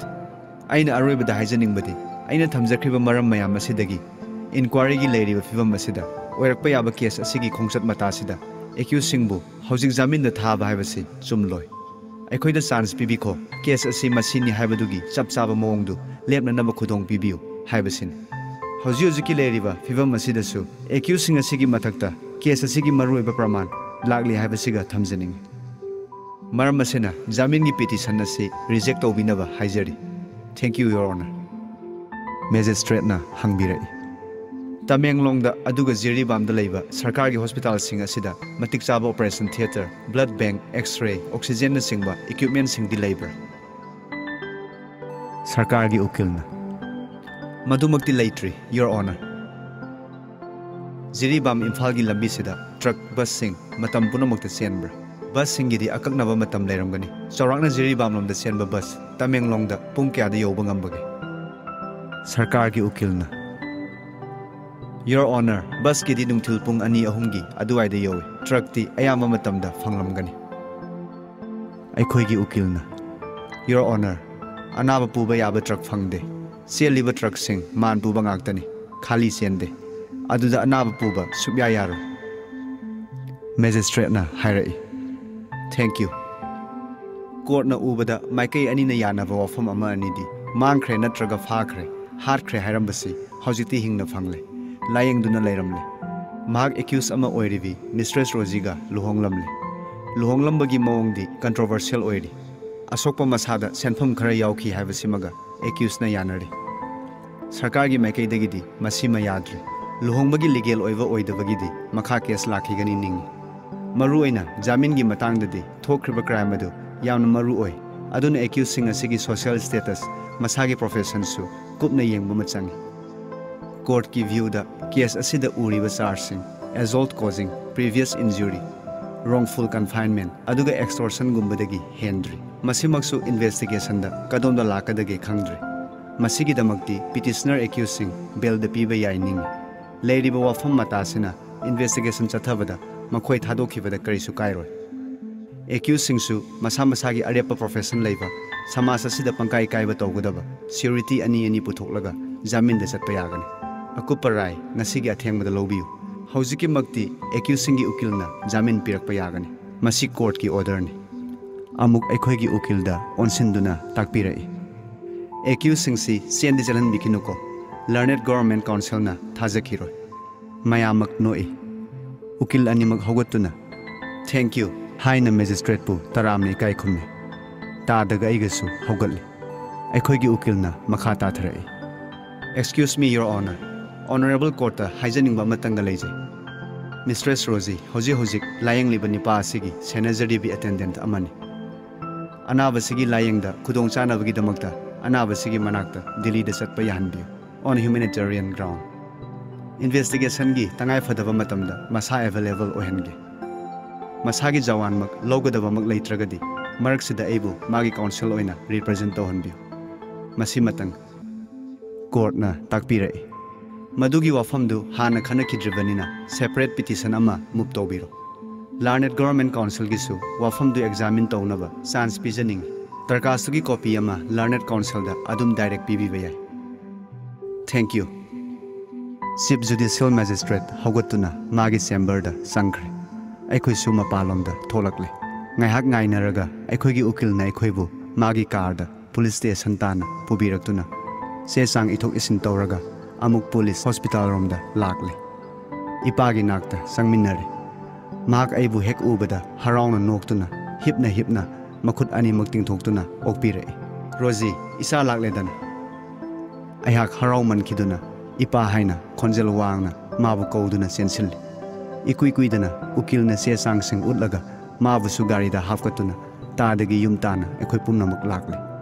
ꯑꯩꯅ ꯑꯔꯣꯏꯕꯗ ꯍꯥꯏꯖꯅꯤꯡꯕꯗꯤ, ꯑꯩꯅ ꯊꯝꯖꯈ꯭ꯔꯤꯕ ꯃꯔꯝ ꯃꯌꯥꯝ ꯑꯁꯤꯗꯒꯤ inquiryꯒꯤ ꯂꯩꯔꯤꯕ ꯐꯤꯕꯝ ꯑꯁꯤꯗ ꯑꯣꯏꯔꯛꯄ ꯌꯥꯕ case ꯑꯁꯤꯒꯤ ꯈꯣꯡꯆꯠ ꯃꯇꯥꯁꯤꯗ accusedꯁꯤꯡꯕꯨ ꯍꯧꯖꯤꯛ ꯖꯥꯃꯤꯟꯗ ꯊꯥꯕ ꯍꯥꯏꯕꯁꯤ ꯆꯨꯝꯂꯣꯏ꯫ ꯑꯩꯈꯣꯏꯗ chance ꯄꯤꯕꯤꯈꯣ, case ꯑꯁꯤ ꯃꯁꯤꯅꯤ ꯍꯥꯏꯕꯗꯨꯒꯤ ꯆꯞ ꯆꯥꯕ ꯃꯑꯣꯡꯗꯨ ꯂꯦꯞꯅꯅꯕ ꯈꯨꯗꯣꯡ ꯄꯤꯕꯤꯌꯨ ꯍꯥꯏꯕꯁꯤꯅꯤ꯫ ꯍꯧꯖꯤꯛ ꯍꯧꯖꯤꯛꯀꯤ ꯂꯩꯔꯤꯕ ꯐꯤꯕꯝ ꯑꯁꯤꯗꯁꯨ accusedꯁꯤꯡ ꯑꯁꯤꯒꯤ ꯃꯊꯛꯇ case ꯑꯁꯤꯒꯤ ꯃꯔꯨꯑꯣꯏꯕ ꯄ꯭ꯔꯃꯥꯟ ꯂꯥꯛꯂꯤ ꯍꯥꯏꯕꯁꯤꯒ ꯊꯝꯖꯅꯤꯡꯏ꯫ ꯃꯔꯝ ꯑꯁꯤꯅ ꯖꯥꯃꯤꯟꯒꯤ petition ꯑꯁꯤ reject ꯇꯧꯕꯤꯅꯕ ꯍꯥꯏꯖꯔꯤ꯫ Thank you, Your Honour꯫" Magistrateꯅ ꯍꯪꯕꯤꯔꯛꯏ, "ꯇꯃꯦꯡꯂꯣꯡꯗ ꯑꯗꯨꯒ ꯖꯤꯔꯤꯕꯥꯝꯗ ꯂꯩꯕ ꯁꯔꯀꯥꯔꯒꯤ hospitalꯁꯤꯡ ꯑꯁꯤꯗ ꯃꯇꯤꯛ ꯆꯥꯕ operation theatre, blood bank, X-ray, oxygenꯅꯆꯤꯡꯕ equipmentꯁꯤꯡꯗꯤ ꯂꯩꯕ꯭ꯔꯥ?" ꯁꯔꯀꯥꯔꯒꯤ ꯎꯀꯤꯜꯅ, "ꯃꯗꯨꯃꯛꯇꯤ ꯂꯩꯇ꯭ꯔꯤ, Your Honour꯫ ꯖꯤꯔꯤꯕꯥꯝ ꯏꯝꯐꯥꯜꯒꯤ ꯂꯝꯕꯤꯁꯤꯗ truck, busꯁꯤꯡ ꯃꯇꯝ ꯄꯨꯝꯅꯃꯛꯇ ꯆꯦꯟꯕ꯭ꯔꯥ? Busꯁꯤꯡꯒꯤꯗꯤ ꯑꯀꯛꯅꯕ ꯃꯇꯝ ꯂꯩꯔꯝꯒꯅꯤ꯫ ꯆꯥꯎꯔꯥꯛꯅ ꯖꯤꯔꯤꯕꯥꯝꯂꯣꯝꯗ ꯆꯦꯟꯕ bus ꯇꯃꯦꯡꯂꯣꯡꯗ ꯄꯨꯡ ꯀꯌꯥꯗ ꯌꯧꯕ ꯉꯝꯕꯒꯦ?" ꯁꯔꯀꯥꯔꯒꯤ ꯎꯀꯤꯜꯅ, "Your Honour, busꯀꯤꯗꯤ ꯅꯨꯡꯊꯤꯜ ꯄꯨꯡ ꯑꯅꯤ ꯑꯍꯨꯝꯒꯤ ꯑꯗꯨꯋꯥꯏꯗ ꯌꯧꯏ꯫ Truckꯇꯤ ꯑꯌꯥꯝꯕ ꯃꯇꯝꯗ ꯐꯪꯂꯝꯒꯅꯤ꯫" ꯑꯩꯈꯣꯏꯒꯤ ꯎꯀꯤꯜꯅ, "Your Honour, ꯑꯅꯥꯕ ꯄꯨꯕ ꯌꯥꯕ truck ꯐꯪꯗꯦ꯫ ꯆꯦꯜꯂꯤꯕ truckꯁꯤꯡ ꯃꯥꯟ ꯄꯨꯕ ꯉꯥꯛꯇꯅꯤ, ꯈꯥꯂꯤ ꯆꯦꯟꯗꯦ꯫ ꯑꯗꯨꯗ ꯑꯅꯥꯕ ꯄꯨꯕ ꯁꯨꯛꯌꯥ ꯌꯥꯔꯣꯏ꯫" Magistrateꯅ ꯍꯥꯏꯔꯛꯏ, "Thank you꯫ Courtꯅ ꯎꯕꯗ ꯃꯥꯏꯀꯩ ꯑꯅꯤꯅ ꯌꯥꯅꯕ ꯋꯥꯐꯝ ꯑꯃ ꯑꯅꯤꯗꯤ ꯃꯥꯡꯈ꯭ꯔꯦ ꯅꯠꯇ꯭ꯔꯒ ꯐꯥꯈ꯭ꯔꯦ, ꯍꯥꯠꯈ꯭ꯔꯦ ꯍꯥꯏꯔꯝꯕꯁꯤ ꯍꯧꯖꯤꯛꯇꯤ ꯍꯤꯡꯅ ꯐꯪꯂꯦ, ꯂꯥꯌꯦꯡꯗꯨꯅ ꯂꯩꯔꯝꯂꯦ꯫ ꯃꯍꯥꯛ accused ꯑꯃ ꯑꯣꯏꯔꯤꯕꯤ Mistress ꯔꯣꯖꯤꯒ ꯂꯨꯍꯣꯡꯂꯝꯂꯦ꯫ ꯂꯨꯍꯣꯡꯂꯝꯕꯒꯤ ꯃꯑꯣꯡꯗꯤ controversial ꯑꯣꯏꯔꯤ꯫ ꯑꯁꯣꯛꯄ ꯃꯁꯥꯗ ꯁꯦꯟꯐꯝ ꯈꯔ ꯌꯥꯎꯈꯤ ꯍꯥꯏꯕꯁꯤꯃꯒ accusedꯅ ꯌꯥꯅꯔꯤ꯫ ꯁꯔꯀꯥꯔꯒꯤ ꯃꯥꯏꯀꯩꯗꯒꯤꯗꯤ ꯃꯁꯤꯃ ꯌꯥꯗ꯭ꯔꯤ꯫ ꯂꯨꯍꯣꯡꯕꯒꯤ legal ꯑꯣꯏꯕ ꯑꯣꯏꯗꯕꯒꯤꯗꯤ ꯃꯈꯥ case ꯂꯥꯛꯈꯤꯒꯅꯤ ꯅꯤꯡꯏ꯫ ꯃꯔꯨꯑꯣꯏꯅ ꯖꯥꯃꯤꯟꯒꯤ ꯃꯇꯥꯡꯗꯗꯤ ꯊꯣꯛꯈ꯭ꯔꯤꯕ ꯀ꯭ꯔꯥꯏꯝ ꯑꯗꯨ ꯌꯥꯝꯅ ꯃꯔꯨ ꯑꯣꯏ꯫ ꯑꯗꯨꯅ ꯑꯦꯀ꯭ꯌꯨꯁꯁꯤꯡ ꯑꯁꯤꯒꯤ ꯁꯣꯁꯤꯌꯦꯜ ꯁ꯭ꯇꯦꯇꯁ, ꯃꯁꯥꯒꯤ ꯄ꯭ꯔꯣꯐꯦꯁꯟꯁꯨ ꯀꯨꯞꯅ ꯌꯦꯡꯕ ꯑꯃ ꯆꯪꯏ꯫ ꯀꯣꯔꯠꯀꯤ ꯚ꯭ꯌꯨꯗ ꯀꯦꯁ ꯑꯁꯤꯗ ꯎꯔꯤꯕ ꯆꯥꯔꯖꯁꯤꯡ, ꯑꯦꯖꯣꯜꯠ ꯀꯣꯖꯤꯡ, ꯄ꯭ꯔꯤꯚꯤꯌꯁ ꯏꯟꯖꯨꯔꯤ, ꯔꯣꯡꯐꯨꯜ ꯀꯟꯐꯥꯏꯟꯃꯦꯟ, ꯑꯗꯨꯒ ꯑꯦꯛꯁꯇꯣꯔꯁꯟꯒꯨꯝꯕꯗꯒꯤ ꯍꯦꯟꯗ꯭ꯔꯤ꯫ ꯃꯁꯤꯃꯛꯁꯨ ꯏꯟꯚꯦꯁꯇꯤꯒꯦꯁꯟꯗ ꯀꯗꯣꯝꯗ ꯂꯥꯛꯀꯗꯒꯦ ꯈꯪꯗ꯭ꯔꯤ꯫ ꯃꯁꯤꯒꯤꯗꯃꯛꯇꯤ ꯄꯤꯇꯤꯁꯅꯔ ꯑꯦꯀ꯭ꯌꯨꯁꯁꯤꯡ ꯕꯦꯜꯗ ꯄꯤꯕ ꯌꯥꯏ ꯅꯤꯡꯏ꯫ ꯂꯩꯔꯤꯕ ꯋꯥꯐꯝ ꯃꯇꯥꯁꯤꯅ ꯏꯟꯚꯦꯁꯇꯤꯒꯦꯁꯟ ꯆꯠꯊꯕꯗ ꯃꯈꯣꯏ ꯊꯥꯗꯣꯛꯈꯤꯕꯗ ꯀꯔꯤꯁꯨ ꯀꯥꯏꯔꯣꯏ꯫ ꯑꯦꯀ꯭ꯌꯨꯁꯁꯤꯡꯁꯨ ꯃꯁꯥ ꯃꯁꯥꯒꯤ ꯑꯔꯦꯞꯄ ꯄ꯭ꯔꯣꯐꯦꯁꯟ ꯂꯩꯕ, ꯁꯃꯥꯖ ꯑꯁꯤꯗ ꯄꯪꯀꯥꯏ ꯀꯥꯏꯕ ꯇꯧꯒꯗꯕ ꯁ꯭ꯌꯨꯔꯤꯇꯤ ꯑꯅꯤ ꯑꯅꯤ ꯄꯨꯊꯣꯛꯂꯒ ꯖꯥꯃꯤꯟꯗ ꯆꯠꯄ ꯌꯥꯒꯅꯤ꯫ ꯑꯀꯨꯞꯄ ꯔꯥꯏ ꯉꯁꯤꯒꯤ ꯑꯊꯦꯡꯕꯗ ꯂꯧꯕꯤꯌꯨ꯫ ꯍꯧꯖꯤꯛꯀꯤꯃꯛꯇꯤ ꯑꯦꯀ꯭ꯌꯨꯁꯁꯤꯡꯒꯤ ꯎꯀꯤꯜꯅ ꯖꯥꯃꯤꯟ ꯄꯤꯔꯛꯄ ꯌꯥꯒꯅꯤ꯫ ꯃꯁꯤ ꯀꯣꯔꯠꯀꯤ ꯑꯣꯔꯗꯔꯅꯤ꯫ ꯑꯃꯨꯛ ꯑꯩꯈꯣꯏꯒꯤ ꯎꯀꯤꯜꯗ ꯑꯣꯟꯁꯤꯟꯗꯨꯅ ꯇꯥꯛꯄꯤꯔꯛꯏ꯫ ꯑꯦꯀ꯭ꯌꯨꯁꯁꯤꯡꯁꯤ ꯆꯦꯟꯗꯤ ꯆꯦꯜꯍꯟꯕꯤꯈꯤꯅꯨꯀꯣ꯫ ꯂꯔꯅꯦꯗ ꯒꯣꯚꯔꯟꯃꯦꯟꯠ ꯀꯥꯎꯟꯁꯤꯜꯅ ꯊꯥꯖꯈꯤꯔꯣꯏ꯫ ꯃꯌꯥꯝꯃꯛ ꯅꯣꯛꯏ꯫ ꯎꯀꯤꯜ ꯑꯅꯤꯃꯛ ꯍꯧꯒꯠꯇꯨꯅ "Thank you" ꯍꯥꯏꯅ ꯃꯦꯖꯤꯁꯇ꯭ꯔꯦꯠꯄꯨ ꯇꯔꯥꯝꯅ ꯏꯀꯥꯏ ꯈꯨꯝꯃꯤ꯫ ꯇꯥꯗꯒ ꯑꯩꯒꯁꯨ ꯍꯧꯒꯠꯂꯤ꯫ ꯑꯩꯈꯣꯏꯒꯤ ꯎꯀꯤꯜꯅ ꯃꯈꯥ ꯇꯥꯊꯔꯛꯏ꯫ "Excuse me, Your Honor꯫ Honourable ꯀꯣꯔꯠꯇ ꯍꯥꯏꯖꯅꯤꯡꯕ ꯑꯃꯇꯪꯒ ꯂꯩꯖꯩ꯫ ꯃꯤꯁꯇ꯭ꯔꯦꯁ ꯔꯣꯖꯤ ꯍꯧꯖꯤꯛ ꯍꯧꯖꯤꯛ ꯂꯥꯌꯦꯡꯂꯤꯕ ꯅꯤꯄꯥ ꯑꯁꯤꯒꯤ ꯁꯦꯟꯅꯖꯔꯤꯕꯤ ꯑꯦꯇꯦꯟꯗꯦꯟꯠ ꯑꯃꯅꯤ꯫ ꯑꯅꯥꯕꯁꯤꯒꯤ ꯂꯥꯌꯦꯡꯗ ꯈꯨꯗꯣꯡꯆꯥꯅꯕꯒꯤꯗꯃꯛꯇ ꯑꯅꯥꯕꯁꯤꯒꯤ ꯃꯅꯥꯛꯇ ꯗꯤꯜꯂꯤꯗ ꯆꯠꯄ ꯌꯥꯍꯟꯕꯤꯌꯨ꯫ On humanitarian ground꯫ ꯏꯟꯚꯦꯁꯇꯤꯒꯦꯁꯟꯒꯤ ꯇꯉꯥꯏꯐꯗꯕ ꯃꯇꯝꯗ ꯃꯁꯥ ꯑꯦꯚꯦꯂꯦꯕꯜ ꯑꯣꯏꯍꯟꯒꯦ꯫ ꯃꯁꯥꯒꯤ ꯖꯋꯥꯟꯃꯛ ꯂꯧꯒꯗꯕꯃꯛ ꯂꯩꯇ꯭ꯔꯒꯗꯤ ꯃꯔꯛꯁꯤꯗ ꯑꯩꯕꯨ ꯃꯥꯒꯤ ꯀꯥꯎꯟꯁꯤꯜ ꯑꯣꯏꯅ ꯔꯤꯄ꯭ꯔꯖꯦꯟꯠ ꯇꯧꯍꯟꯕꯤꯌꯨ꯫ ꯃꯁꯤꯃꯇꯪ" ꯀꯣꯔꯠꯅ ꯇꯥꯛꯄꯤꯔꯛꯏ꯫ "ꯃꯗꯨꯒꯤ ꯋꯥꯐꯝꯗꯨ ꯍꯥꯟꯅ ꯈꯟꯅꯈꯤꯗ꯭ꯔꯤꯕꯅꯤꯅ ꯁꯦꯄꯔꯦꯠ ꯄꯤꯇꯤꯁꯟ ꯑꯃ ꯃꯨꯚ ꯇꯧꯕꯤꯔꯣ꯫ ꯂꯔꯅꯦꯗ ꯒꯣꯚꯔꯟꯃꯦꯟꯠ ꯀꯥꯎꯟꯁꯤꯜꯒꯤꯁꯨ ꯋꯥꯐꯝꯗꯨ ꯑꯦꯛꯖꯥꯃꯤꯟ ꯇꯧꯅꯕ ꯆꯥꯟꯁ ꯄꯤꯖꯅꯤꯡꯏ꯫ ꯗꯔꯀꯥꯁꯇꯨꯒꯤ ꯀꯣꯄꯤ ꯑꯃ ꯂꯔꯅꯦꯗ ꯀꯥꯎꯟꯁꯤꯜꯗ ꯑꯗꯨꯝ ꯗꯥꯏꯔꯦꯛ ꯄꯤꯕꯤꯕ ꯌꯥꯏ꯫ Thank you꯫" ꯆꯤꯐ ꯖꯨꯗꯤꯁꯤꯌꯦꯜ ꯃꯦꯖꯤꯁꯇ꯭ꯔꯦꯠ ꯍꯧꯒꯠꯇꯨꯅ ꯃꯥꯒꯤ ꯆꯦꯝꯕꯔꯗ ꯆꯪꯈ꯭ꯔꯦ꯫ ꯑꯩꯈꯣꯏꯁꯨ ꯃꯄꯥꯟꯂꯣꯝꯗ ꯊꯣꯛꯂꯛꯂꯦ꯫ ꯉꯥꯏꯍꯥꯛ ꯉꯥꯏꯅꯔꯒ ꯑꯩꯈꯣꯏꯒꯤ ꯎꯀꯤꯜꯅ ꯑꯩꯈꯣꯏꯕꯨ ꯃꯥꯒꯤ ꯀꯥꯔꯗ ꯄꯨꯂꯤꯁ ꯁ꯭ꯇꯦꯁꯟ ꯇꯥꯟꯅ ꯄꯨꯕꯤꯔꯛꯇꯨꯅ ꯆꯦ ꯆꯥꯡ ꯏꯊꯣꯛ ꯏꯁꯤꯟ ꯇꯧꯔꯒ ꯑꯃꯨꯛ ꯄꯨꯂꯤꯁ ꯍꯣꯁꯄꯤꯇꯥꯜ ꯔꯣꯝꯗ ꯂꯥꯛꯂꯦ꯫ ꯏꯄꯥꯒꯤ ꯅꯥꯛꯇ ꯆꯪꯃꯤꯟꯅꯔꯦ꯫ ꯃꯍꯥꯛ ꯑꯩꯕꯨ ꯍꯦꯛ ꯎꯕꯗ ꯍꯔꯥꯎꯅ ꯅꯣꯛꯇꯨꯅ ꯍꯤꯞꯅ ꯍꯤꯞꯅ ꯃꯈꯨꯠ ꯑꯅꯤꯃꯛ ꯇꯤꯡꯊꯣꯛꯇꯨꯅ ꯑꯣꯛꯄꯤꯔꯛꯏ꯫ "ꯔꯣꯖꯤ, ꯏꯆꯥ ꯂꯥꯛꯂꯦꯗꯅ꯫" ꯑꯩꯍꯥꯛ ꯍꯔꯥꯎꯃꯟꯈꯤꯗꯨꯅ "ꯏꯄꯥ" ꯍꯥꯏꯅ ꯈꯣꯟꯖꯦꯜ ꯋꯥꯡꯅ ꯃꯥꯕꯨ ꯀꯧꯗꯨꯅ ꯆꯦꯟꯁꯤꯜꯂꯤ꯫ ꯏꯀꯨꯏ ꯀꯨꯏꯗꯅ ꯎꯀꯤꯜꯅ ꯆꯦ ꯆꯥꯡꯁꯤꯡ ꯎꯠꯂꯒ ꯃꯥꯕꯨꯁꯨ ꯒꯥꯔꯤꯗ ꯍꯥꯞꯀꯠꯇꯨꯅ ꯇꯥꯗꯒꯤ ꯌꯨꯝ ꯇꯥꯅ ꯑꯩꯈꯣꯏ ꯄꯨꯝꯅꯃꯛ ꯂꯥꯛꯂꯦ꯫